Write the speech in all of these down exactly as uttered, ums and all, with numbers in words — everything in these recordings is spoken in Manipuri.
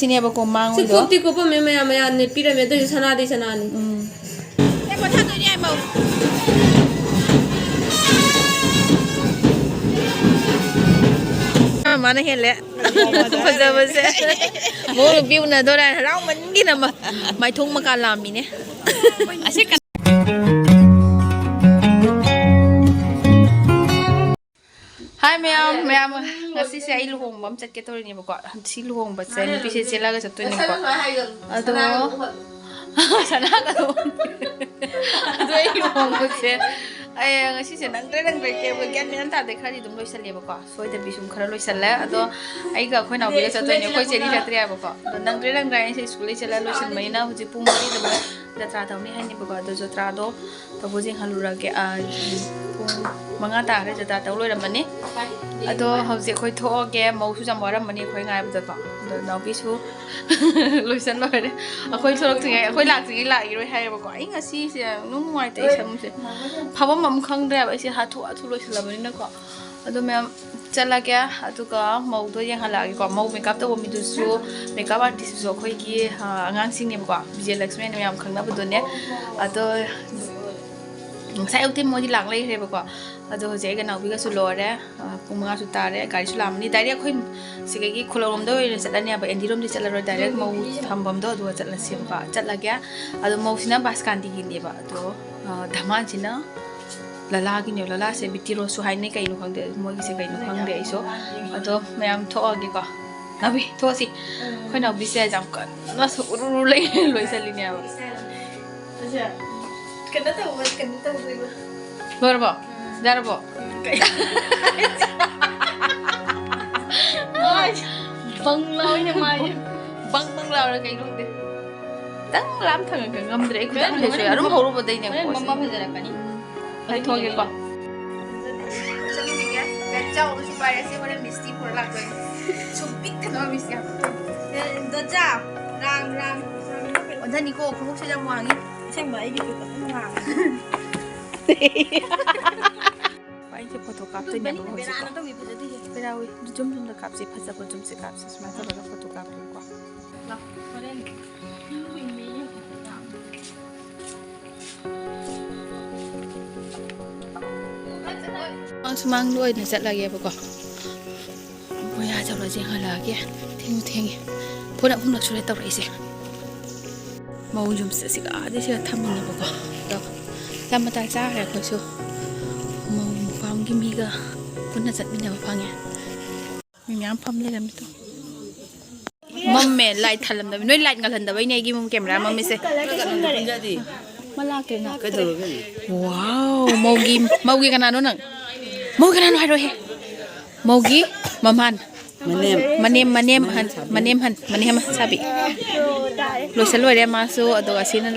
ꯁꯤꯅꯦꯕꯀꯣ ꯁꯤ ꯃꯥꯡꯉꯣꯏꯗꯣ꯫ ꯀꯨꯞꯇꯤ ꯀꯨꯞꯄꯝꯃꯦ, ꯃꯌꯥꯝ ꯃꯌꯥꯝꯅꯦ ꯄꯤꯔꯝꯃꯦ, ꯑꯗꯨꯏꯁꯨ ꯁꯅꯥꯗꯤ ꯁꯅꯥꯅꯤ꯫ ꯎꯝ꯫ ꯑꯦ, ꯄꯣꯊꯥꯗꯣꯏꯅꯦ ꯍꯥꯏꯃꯧ꯫ ꯃꯥꯅ ꯍꯦꯜꯂꯦ꯫ ꯐꯖꯕꯁꯦ꯫ ꯃꯧ ꯅꯨꯄꯤ ꯎꯅꯗꯣꯔꯦ ꯍꯥꯏꯅ ꯍꯔꯥꯎꯃꯟꯒꯤꯅ ꯃ-, ꯃꯥꯏꯊꯣꯡ ꯃꯀꯥ ꯂꯥꯝꯃꯤꯅꯦ꯫ ꯑꯁꯤ ꯍꯥꯏ ꯃꯌꯥꯝ, ꯃꯌꯥꯝ, ꯉꯁꯤꯁꯦ ꯑꯩ ꯂꯨꯍꯣꯡꯕ ꯑꯃ ꯆꯠꯀꯦ ꯇꯧꯔꯤꯅꯦꯕꯀꯣ꯫ ꯁꯤ ꯂꯨꯍꯣꯡꯕꯁꯦ ꯅꯨꯄꯤꯁꯦ ꯆꯦꯜꯂꯒ ꯆꯠꯇꯣꯏꯅꯦꯕꯀꯣ꯫ ꯑꯗꯣ ꯁꯅꯥꯒꯗꯣ꯫ ꯑꯗꯣ ꯑꯩ ꯂꯨꯍꯣꯡꯕꯁꯦ ꯑꯩ ꯉꯁꯤꯁꯦ ꯅꯪꯗ꯭ꯔꯦ ꯅꯪꯗ꯭ꯔꯦ ꯀꯦꯕ ꯒ꯭ꯌꯥꯟ ꯃꯦꯟ ꯑꯃ ꯇꯥꯗꯦ꯫ ꯈꯔꯗꯤ ꯑꯗꯨꯝ ꯂꯣꯏꯁꯜꯂꯦꯕꯀꯣ꯫ ꯁꯣꯏꯗꯕꯤ ꯁꯨꯝ ꯈꯔ ꯂꯣꯏꯁꯜꯂꯦ꯫ ꯑꯗꯣ ꯑꯩꯒ ꯑꯩꯈꯣꯏ ꯅꯥꯎꯕꯤꯒ ꯆꯠꯇꯣꯏꯅꯦ꯫ ꯑꯩꯈꯣꯏ ꯆꯦꯗꯤ ꯆꯠꯇ꯭ꯔꯦ ꯍꯥꯏꯕꯀꯣ꯫ ꯑꯗꯣ ꯅꯪꯗ꯭ꯔꯦ ꯅꯪꯗ꯭ꯔꯦ ꯑꯩꯁꯦ ꯁ꯭ꯀꯨꯜꯗꯒꯤ ꯆꯠꯂ ꯂꯣꯏꯁꯤꯟꯕꯅꯤꯅ ꯍꯧꯖꯤꯛ ꯄꯨꯡ ꯃꯔꯤꯗ ꯑꯃꯨꯛ ꯖꯇ꯭ꯔꯥ ꯇꯧꯅꯤ ꯍꯥꯏꯅꯦꯕꯀꯣ꯫ ꯑꯗꯣ ꯖꯇ꯭ꯔꯥꯗꯣ ꯇꯧꯕ ꯌꯦꯡꯍꯜꯂꯨꯔꯒꯦ꯫ ꯑꯥ, ꯄꯨꯡ ꯃꯉꯥ ꯇꯥꯈ꯭ꯔꯦ ꯖꯇ꯭ꯔꯥ ꯇꯧ ꯂꯣꯏꯔꯝꯃꯅꯤ꯫ ꯑꯗꯣ ꯍꯧꯖꯤꯛ ꯑꯩꯈꯣꯏ ꯊꯣꯛꯑꯒꯦ꯫ ꯃꯧꯁꯨ ꯌꯥꯝ ꯋꯥꯔꯝꯃꯅꯤ ꯑꯩꯈꯣꯏ ꯉꯥꯏꯕꯗꯀꯣ꯫ ꯑꯗꯣ ꯅꯥꯎꯕꯤꯁꯨ ꯂꯣꯏꯁꯟ ꯂꯣꯏꯔꯦ꯫ ꯑꯩꯈꯣꯏ ꯊꯣꯛꯂꯛꯇ꯭ꯔꯤꯉꯩ, ꯑꯩꯈꯣꯏ ꯂꯥꯛꯇ꯭ꯔꯤꯉꯩ ꯂꯥꯛꯏꯔꯣꯏ ꯍꯥꯏꯌꯦꯕꯀꯣ꯫ ꯑꯩ ꯉꯁꯤꯁꯦ ꯅꯨꯡ ꯅꯨꯡꯉꯥꯏꯇꯦ ꯑꯩ ꯁꯝꯁꯦ꯫ ꯐꯥꯐꯝ ꯑꯃ ꯈꯪꯗ꯭ꯔꯦꯕ ꯑꯩꯁꯦ ꯍꯥꯊꯨ ꯍꯥꯊꯨ ꯂꯣꯏꯁꯜꯂꯕꯅꯤꯅꯀꯣ꯫ ꯑꯗꯣ ꯃꯌꯥꯝ ꯆꯠꯂꯒꯦ꯫ ꯑꯗꯨꯒ ꯃꯧꯗꯣ ꯌꯦꯡꯍꯜꯂꯛꯑꯒꯦꯀꯣ꯫ ꯃꯧ ꯃꯦꯀꯞ ꯇꯧꯕ ꯃꯤꯗꯨꯁꯨ, ꯃꯦꯀꯞ ꯑꯥꯔꯇꯤꯁꯇꯨꯁꯨ ꯑꯩꯈꯣꯏꯒꯤ, ꯑ, ꯑꯉꯥꯡꯁꯤꯡꯅꯦꯕꯀꯣ꯫ ꯕꯤꯖꯌꯂꯛꯁꯃꯤ ꯍꯥꯏꯅ ꯃꯌꯥꯝ ꯈꯪꯅꯕꯗꯨꯅꯦ꯫ ꯑꯗꯣ ꯉꯁꯥꯏ ꯑꯌꯨꯛꯇꯤ ꯃꯣꯏꯗꯤ ꯂꯥꯛ ꯂꯩꯈ꯭ꯔꯦꯕꯀꯣ꯫ ꯑꯗꯣ ꯍꯧꯖꯤꯛ ꯑꯩꯒ ꯅꯥꯎꯕꯤꯒꯁꯨ ꯂꯣꯏꯔꯦ꯫ ꯑ, ꯄꯨꯡ ꯃꯉꯥꯁꯨ ꯇꯥꯔꯦ꯫ ꯒꯥꯔꯤꯁꯨ ꯂꯥꯛꯑꯃꯅꯤ꯫ ꯗꯥꯏꯔꯦꯛ ꯑꯩꯈꯣꯏ ꯁꯤꯗꯒꯤ ꯈꯨꯂꯪꯂꯣꯝꯗ ꯑꯣꯏꯅ ꯆꯠꯂꯅꯦꯕ꯫ ꯑꯦꯟ ꯗꯤ ꯔꯣꯝꯗꯤ ꯆꯠꯂꯔꯣꯏ꯫ ꯗꯥꯏꯔꯦꯛ ꯃꯧ ꯊꯝꯐꯝꯗꯣ ꯑꯗꯨꯒ ꯆꯠꯂꯁꯦꯕꯀꯣ꯫ ꯆꯠꯂꯒꯦ꯫ ꯑꯗꯣ ꯃꯧꯁꯤꯅ ꯕꯥꯁꯀꯥꯟꯗꯤꯒꯤꯅꯦꯕ꯫ ꯑꯗꯣ, ꯑ, ꯙꯃꯥꯟꯁꯤꯅ ꯂꯂꯥꯒꯤꯅꯦꯕ꯫ ꯂꯂꯥꯁꯦ ꯕꯤꯇꯤ ꯔꯣꯁꯁꯨ ꯍꯥꯏꯅꯩ, ꯀꯩꯅꯣ ꯈꯪꯗꯦ, ꯃꯣꯏꯒꯤꯁꯦ ꯀꯩꯅꯣ ꯈꯪꯗꯦ ꯑꯩꯁꯨ꯫ ꯑꯗꯣ ꯃꯌꯥꯝ ꯊꯣꯛꯑꯒꯦꯀꯣ꯫ ꯅꯥꯎꯕꯤ, ꯊꯣꯛꯑꯁꯤ꯫ ꯑꯩꯈꯣꯏ ꯅꯥꯎꯕꯤꯁꯦ ꯌꯥꯝ ꯀꯟꯅ ꯁꯨ ꯎꯔꯨ ꯎꯔꯨ ꯂꯩ, ꯂꯣꯏꯁꯜꯂꯤꯅꯦꯕ꯫ ꯀꯩꯅꯣ ꯇꯧꯕ, ꯀꯩꯅꯣ ꯇꯧꯗꯣꯏꯕ꯫ ꯂꯣꯏꯔꯕꯣ? ꯌꯥꯔꯕꯣ? ꯕꯪ ꯂꯥꯎꯏꯅꯦ ꯃꯥꯏꯁꯦ꯫ ꯕꯪ ꯕꯪ ꯂꯥꯎꯔ ꯀꯩꯅꯣ ꯈꯪꯗꯦ꯫ ꯈꯤꯇꯪ ꯂꯥꯝ ꯊꯪꯉꯒ ꯉꯝꯗ꯭ꯔꯦ ꯑꯩ ꯈꯨꯗꯥꯡꯁꯦ ꯁꯣꯏ ꯑꯗꯨꯝ ꯍꯧꯔꯨꯕꯗꯩꯅꯦ꯫ ꯍꯣꯔꯦꯟ ꯃꯝꯃ ꯐꯖꯔꯛꯀꯅꯤ꯫ ꯑꯩ ꯊꯣꯛꯑꯒꯦꯀꯣ꯫ ꯆꯪꯕꯤꯒꯦ꯫ ꯒꯥꯔꯤ ꯆꯥꯎꯕꯁꯨ ꯄꯥꯏꯔꯁꯦ, ꯍꯣꯔꯦꯟ ꯃꯤꯁꯇꯤ ꯄꯨꯔ ꯂꯥꯛꯇꯣꯏꯅꯦ꯫ ꯁꯨꯝ ꯄꯤꯛ ꯊꯟꯅꯕ ꯃꯤꯁꯇꯤ ꯌꯥꯝ ꯄꯤꯛ ꯊꯟꯅ꯫ ꯑꯦ, ꯗꯣꯖꯥ, ꯔꯥꯝ, ꯔꯥꯝ꯫ ꯑꯣꯟꯊꯅꯤꯀꯣ, ꯈꯣꯡꯎꯞꯁꯦ ꯌꯥꯝ ꯋꯥꯡꯉꯤ꯫ ꯑꯁꯦꯡꯕ ꯑꯩꯒꯤ ꯈꯨꯠꯇ ꯑꯗꯨꯝ ꯋꯥꯡꯉꯤ꯫ ꯑꯩꯁꯦ ꯐꯣꯇꯣ ꯀꯥꯞꯇꯣꯏꯅꯦꯕ ꯍꯧꯖꯤꯛꯀꯣ꯫ ꯕꯦꯔꯥꯅ ꯇꯧꯒꯦ, ꯐꯖꯗꯦꯍꯦ꯫ ꯌꯥꯎꯏ꯫ ꯖꯨꯝ ꯖꯨꯝꯗ ꯀꯥꯞꯁꯤ, ꯐꯖꯕ ꯖꯨꯝꯁꯦ ꯀꯥꯞꯁꯤ꯫ ꯁꯨꯃꯥꯏꯅ ꯇꯧꯔꯒ ꯐꯣꯇꯣ ꯀꯥꯞꯄꯤꯌꯨꯀꯣ꯫ ꯁꯨꯃꯥꯡ ꯁꯨꯃꯥꯡꯗ ꯑꯣꯏꯅ ꯆꯠꯂꯒꯦꯕꯀꯣ꯫ ꯕꯣꯌꯥ ꯆꯠꯂꯁꯦ, ꯍꯜꯂꯛꯑꯒꯦ꯫ ꯊꯦꯡꯁꯨ ꯊꯦꯡꯉꯦ꯫ ꯐꯣꯟ ꯑꯍꯨꯝꯂꯛ ꯁꯨꯔꯦ ꯇꯧꯔꯛꯏꯁꯦ꯫ ꯃꯧ ꯌꯨꯝꯁꯦ ꯁꯤꯒ ꯑꯥꯗꯩ ꯁꯤꯒ ꯊꯝꯃꯤꯅꯦꯕꯀꯣ꯫ ꯑꯗꯣ ꯆꯥ ꯃꯇꯥ ꯆꯥꯈ꯭ꯔꯦ ꯑꯩꯈꯣꯏꯁꯨ꯫ ꯃꯧ ꯃꯄꯥꯝꯒꯤ ꯃꯤꯒ ꯄꯨꯟꯅ ꯆꯠꯃꯤꯟꯅꯕ ꯐꯪꯉꯦ꯫ ꯃꯤ ꯃꯌꯥꯝ ꯐꯝ ꯂꯩꯔꯝꯃꯤꯗꯣ꯫ ꯃꯝꯃꯦ, ꯂꯥꯏꯠ ꯊꯥꯜꯂꯝꯗꯕ꯫ ꯅꯣꯏ ꯂꯥꯏꯠ ꯉꯥꯜꯍꯟꯗꯕꯩꯅꯦ ꯑꯩꯒꯤ ꯏꯃꯨꯡ ꯀꯦꯃꯦꯔꯥ ꯃꯝꯃꯤꯁꯦ꯫ ꯃꯥ ꯂꯥꯛꯇ꯭ꯔꯦ, ꯂꯥꯛꯇ꯭ꯔꯦ꯫ ꯋꯥꯎ, ꯃꯧꯒꯤ, ꯃꯧꯒꯤ ꯀꯅꯥꯅꯣ ꯅꯪ? ꯃꯧꯒꯤ ꯀꯅꯥꯅꯣ ꯍꯥꯏꯔꯣꯍꯦ꯫ ꯃꯧꯒꯤ ꯃꯃꯥꯟ꯫ ꯃꯅꯦꯝ꯫ ꯃꯅꯦꯝ, ꯃꯅꯦꯝ ꯑꯍꯟ, ꯃꯅꯦꯝ ꯑꯍꯟ, ꯃꯅꯦꯝ ꯑꯍꯟ ꯁꯥꯕꯤ꯫ ꯂꯣꯏꯁꯜ ꯂꯣꯏꯔꯦ ꯃꯥꯁꯨ, ꯑꯗꯨꯒ ꯑꯁꯤꯅ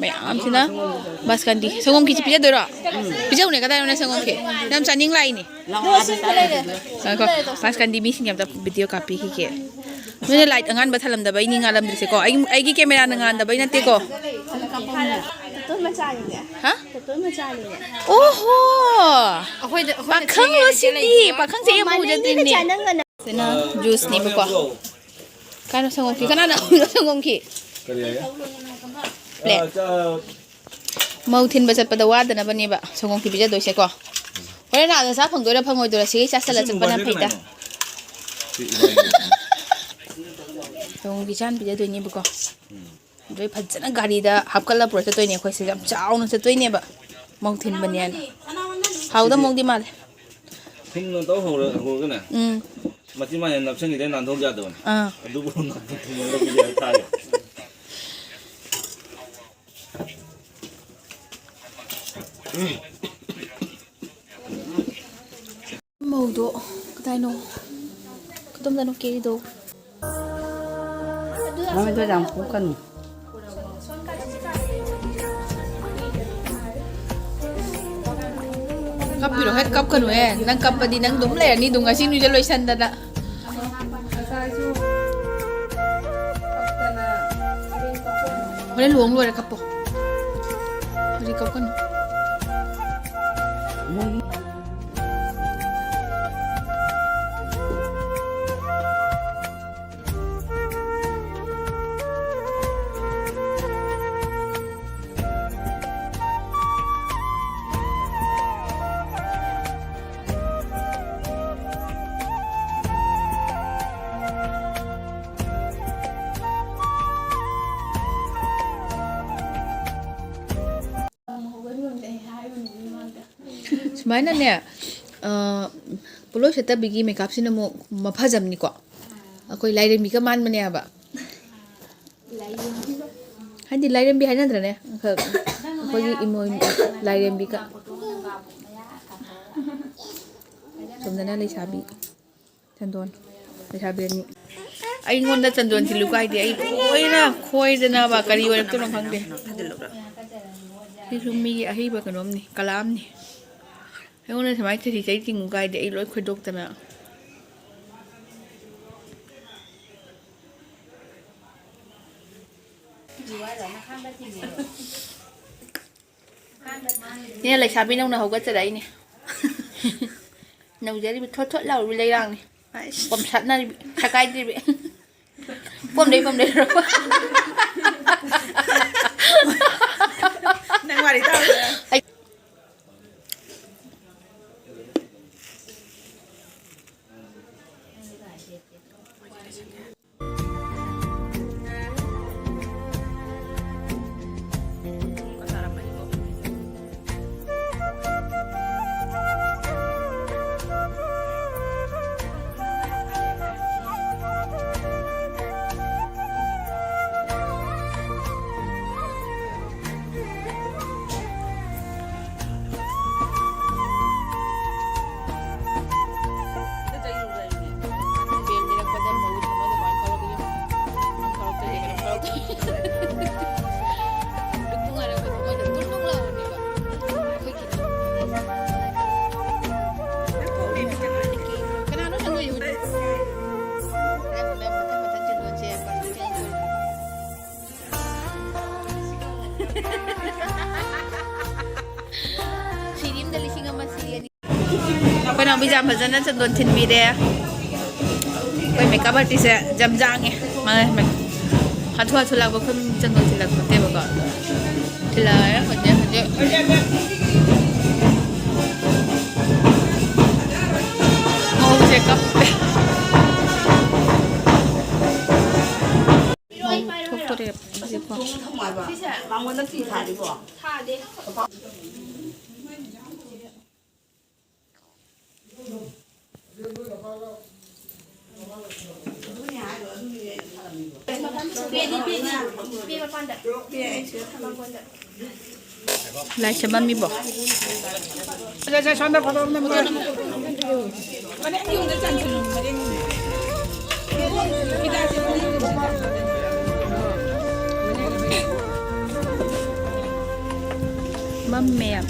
ꯃꯌꯥꯝꯁꯤꯅ ꯕꯥꯁꯀꯟꯗꯤ꯫ ꯁꯪꯒꯣꯝ ꯈꯤꯔ ꯄꯤꯖꯗꯣꯏꯔꯣ? ꯄꯤꯖꯧꯅꯦ, ꯀꯗꯥꯏꯅꯣꯅꯦ ꯁꯪꯒꯣꯝ ꯈꯤꯔ? ꯌꯥꯝ ꯆꯥꯅꯤꯡ ꯂꯥꯛꯏꯅꯦ꯫ ꯂꯥꯛꯑꯣ, ꯑꯥꯗ ꯆꯥꯔꯁꯤ꯫ ꯉꯥꯏꯈꯣ, ꯕꯥꯁꯀꯟꯗꯤ ꯃꯤꯁꯤꯡ ꯑꯝꯇ ꯚꯤꯗꯤꯑꯣ ꯀꯥꯞꯄꯤꯈꯤꯒꯦ꯫ ꯅꯣꯏꯅ ꯂꯥꯏꯠ ꯑꯉꯥꯟꯕ ꯊꯥꯜꯂꯝꯗꯕꯩꯅꯤ ꯉꯥꯜꯂꯝꯗ꯭ꯔꯤꯁꯦꯀꯣ꯫ ꯑꯩ, ꯑꯩꯒꯤ ꯀꯦꯃꯦꯔꯥꯅ ꯉꯥꯟꯗꯕꯩ ꯅꯠꯇꯦꯀꯣ꯫ ꯇꯣꯟ ꯃꯆꯥꯅꯤꯅꯦ꯫ ꯍꯥ? ꯇꯣꯟ ꯃꯆꯥꯅꯤꯅꯦ꯫ ꯑꯣꯍꯣ! ꯑꯩꯈꯣꯏꯗ, ꯑꯩꯈꯣꯏꯅ ꯄꯥꯈꯪꯂꯣ ꯊꯦꯡꯉꯦ, ꯁꯤꯗꯤ? ꯂꯩꯇ꯭ꯔꯣ? ꯄꯥꯈꯪꯁꯦ ꯑꯣ, ꯑꯩ ꯃꯥꯟꯅꯩꯅꯦ, ꯎꯖꯗ꯭ꯔꯤꯅꯦ꯫ ꯆꯥ ꯅꯪ ꯉꯟꯅ ꯁꯤꯅ ꯖꯨꯁꯅꯦꯕꯀꯣ꯫ ꯀꯥꯏꯅꯣ ꯁꯪꯒꯣꯝ ꯈꯤꯔ? ꯀꯅꯥꯅ ꯍꯧꯔꯤꯅꯣ ꯁꯪꯒꯣꯝ ꯈꯤꯔ? ꯀꯔꯤ ꯍꯥꯏꯒꯦ? ꯄ꯭ꯂꯦꯠ꯫ ꯑꯥ, ꯆꯥ-, ꯃꯧ ꯊꯤꯟꯕ ꯆꯠꯄꯗ ꯋꯥꯗꯅꯕꯅꯦꯕ ꯁꯪꯒꯣꯝ ꯈꯤꯔ ꯄꯤꯖꯗꯣꯏꯁꯦꯀꯣ꯫ ꯍꯣꯔꯦꯟ ꯑꯥꯗ ꯆꯥ ꯐꯪꯗꯣꯏꯔꯥ ꯐꯪꯉꯣꯏꯗꯣꯏꯔꯥ? ꯁꯤꯒꯩ ꯆꯥꯁꯤꯜꯂ ꯑꯁꯤ ꯆꯠꯄꯅ ꯃꯣꯕꯥꯏꯜꯗ ꯐꯩꯗ꯫ ꯀꯩꯅꯣ? ꯁꯤ ꯏꯕꯥꯅꯤ꯫ ꯁꯪꯒꯣꯝ ꯈꯤꯔ ꯆꯥꯅ ꯄꯤꯖꯗꯣꯏꯅꯦꯕꯀꯣ꯫ ꯎꯝ꯫ ꯑꯗꯨ ꯑꯩ ꯐꯖꯅ ꯒꯥꯔꯤꯗ ꯍꯥꯞꯀꯠꯂ ꯄꯨꯔ ꯆꯠꯇꯣꯏꯅꯦ ꯑꯩꯈꯣꯏꯁꯦ꯫ ꯌꯥꯝ ꯆꯥꯎꯅ ꯆꯠꯇꯣꯏꯅꯦꯕ ꯃꯧ ꯊꯤꯟꯕꯅꯦꯅ꯫ ꯍꯥꯎꯗ ꯁꯤꯗꯤ ꯃꯧꯗꯤ ꯃꯥꯜꯂꯦ꯫ ꯊꯨꯝꯅ ꯇꯧ ꯍꯧꯔ-, ꯍꯧꯔꯒꯅꯦ꯫ ꯎꯝ꯫ ꯃꯆꯤꯟ ꯃꯌꯥ ꯅꯞꯁꯟꯈꯤꯗꯩ ꯅꯥꯟꯊꯣꯛ ꯌꯥꯗꯕꯅꯦ꯫ ꯑꯥ꯫ ꯑꯗꯨꯕꯨ ꯅꯥꯟꯊꯣꯛ ꯊꯨꯝꯃꯒ ꯄꯤꯖꯔ ꯊꯥꯒꯦ꯫ ꯃꯧꯗꯣ ꯀꯗꯥꯏꯅꯣ? ꯀꯗꯣꯝꯗꯅꯣ ꯀꯦꯔꯤꯗꯣ? ꯃꯃꯤꯠꯇꯣ ꯌꯥꯝ ꯀꯨꯞꯀꯅꯨ꯫ ꯀꯞꯄꯤꯔꯣ? ꯍꯦꯛ ꯀꯞꯀꯅꯨꯍꯦ꯫ ꯅꯪ ꯀꯞꯄꯗꯤ ꯅꯪ ꯑꯗꯨꯝ ꯂꯩꯔꯅꯤ ꯑꯗꯨꯝ ꯉꯁꯤ ꯅꯨꯃꯤꯠꯁꯦ ꯂꯣꯏꯁꯟꯗꯅ꯫ ꯍꯣꯔꯦꯟ ꯂꯨꯍꯣꯡ ꯂꯣꯏꯔ ꯀꯞꯄꯣ꯫ ꯍꯧꯖꯤꯛ ꯀꯞꯀꯅꯨ꯫ ꯁꯨꯃꯥꯏꯅꯅꯦ, ꯑ, ꯄꯣꯠꯂꯣꯏ ꯁꯦꯠꯇꯕꯤꯒꯤ ꯃꯦꯀꯞꯁꯤꯅ ꯑꯃꯨꯛ ꯃꯐꯖꯕꯅꯤꯀꯣ꯫ ꯑꯩꯈꯣꯏ ꯂꯥꯏꯔꯦꯝꯕꯤꯒ ꯃꯥꯟꯕꯅꯦ ꯍꯥꯏꯕ꯫ ꯍꯥꯏꯗꯤ ꯂꯥꯏꯔꯦꯝꯕꯤ ꯍꯥꯏꯅꯗ꯭ꯔꯅꯦ? ꯑꯩꯈꯣꯏꯒꯤ ꯏꯃꯣꯏꯅꯨ ꯂꯥꯏꯔꯦꯝꯕꯤꯒ꯫ ꯁꯣꯝꯗꯅ ꯂꯩꯁꯥꯕꯤ ꯆꯟꯗꯣꯟ꯫ ꯂꯩꯁꯥꯕꯤ ꯑꯅꯤ꯫ ꯑꯩꯉꯣꯟꯗ ꯆꯟꯗꯣꯟ ꯊꯤꯜꯂꯨ ꯀꯥꯏꯗꯦ꯫ ꯑꯩ ꯂꯣꯏꯅ ꯈꯣꯏꯗꯅꯕ ꯀꯔꯤ ꯑꯣꯏꯔꯛꯇꯣꯏꯅꯣ ꯈꯪꯗꯦ꯫ ꯁꯤꯁꯨ ꯃꯤꯒꯤ ꯑꯍꯩꯕ ꯀꯩꯅꯣꯝꯅꯤ, ꯀꯂꯥ ꯑꯃꯅꯤ꯫ ꯑꯩꯉꯣꯟꯗ ꯁꯨꯃꯥꯏꯅ ꯆꯩꯊꯤ ꯆꯩ ꯆꯤꯡꯉꯨ ꯀꯥꯏꯗꯦ꯫ ꯑꯩ ꯂꯣꯏ ꯈꯣꯏꯗꯣꯛꯇꯅ꯫ ꯁꯤꯅ ꯂꯩꯁꯥꯕꯤ ꯅꯧꯅ ꯍꯧꯒꯠꯆꯔꯛꯏꯅꯦ꯫ ꯅꯧꯖꯔꯤꯕ ꯊꯣꯠ ꯊꯣꯠ ꯂꯥꯎꯔꯤꯕ ꯂꯩꯔꯥꯡꯅꯤ꯫ ꯑꯩꯁ꯫ ꯄꯣꯝꯁꯠꯅꯔꯤꯕꯤ, ꯁꯀꯥꯏꯗ꯭ꯔꯤꯕꯤ꯫ ꯄꯣꯝꯗꯩ ꯄꯣꯝꯗꯩ ꯂꯧꯔꯛꯄ꯫ ꯅꯪ ꯋꯥꯔꯤ ꯇꯥꯕꯗ꯫ ꯑꯩ ꯀꯅꯥꯅꯣ ꯁꯪꯉꯣꯏ ꯍꯧꯖꯤꯛ? ꯅꯪ, ꯅꯪ ꯃꯊꯪ ꯃꯊꯪ ꯆꯦꯟꯗꯣꯟꯁꯦ ꯄꯔꯃꯤꯁꯟ ꯁꯤꯗꯤ ꯑꯝꯗ ꯂꯤꯁꯤꯡ ꯑꯃ ꯁꯤꯒꯅꯤ꯫ ꯑꯩꯈꯣꯏ ꯅꯥꯎꯕꯤꯁꯦ ꯌꯥꯝ ꯐꯖꯅ ꯆꯟꯗꯣꯟ ꯊꯤꯟꯕꯤꯔꯦ꯫ ꯑꯩꯈꯣꯏ ꯃꯦꯀꯞ ꯑꯥꯔꯇꯤꯁꯁꯦ ꯌꯥꯝ ꯌꯥꯡꯉꯦ꯫ ꯃꯥ ꯍꯥꯊꯨ ꯍꯥꯊꯨ ꯂꯥꯛꯄ ꯑꯩꯈꯣꯏ ꯆꯟꯗꯣꯟ ꯊꯤꯜꯂꯛꯄ ꯅꯠꯇꯦꯕꯀꯣ꯫ ꯊꯤꯜꯂꯛꯑꯦ ꯍꯧꯖꯤꯛ, ꯍꯧꯖꯤꯛ꯫ ꯃꯧꯁꯦ ꯀꯞꯄꯦ꯫ ꯃꯧ ꯊꯣꯛꯇꯣꯔꯦ ꯍꯧꯖꯤꯛꯀꯣ꯫ ꯃꯉꯣꯟꯗ ꯐꯤ ꯊꯥꯔꯤꯕꯣ? ꯂꯥꯏꯁ ꯃꯝꯃꯤꯕꯣ? ꯁꯦ, ꯁꯦ, ꯁꯣꯝꯗ ꯐꯣꯇꯣ ꯑꯝꯇ ꯅꯝꯃꯨ꯫ ꯃꯝꯃꯦ ꯌꯥꯝ꯫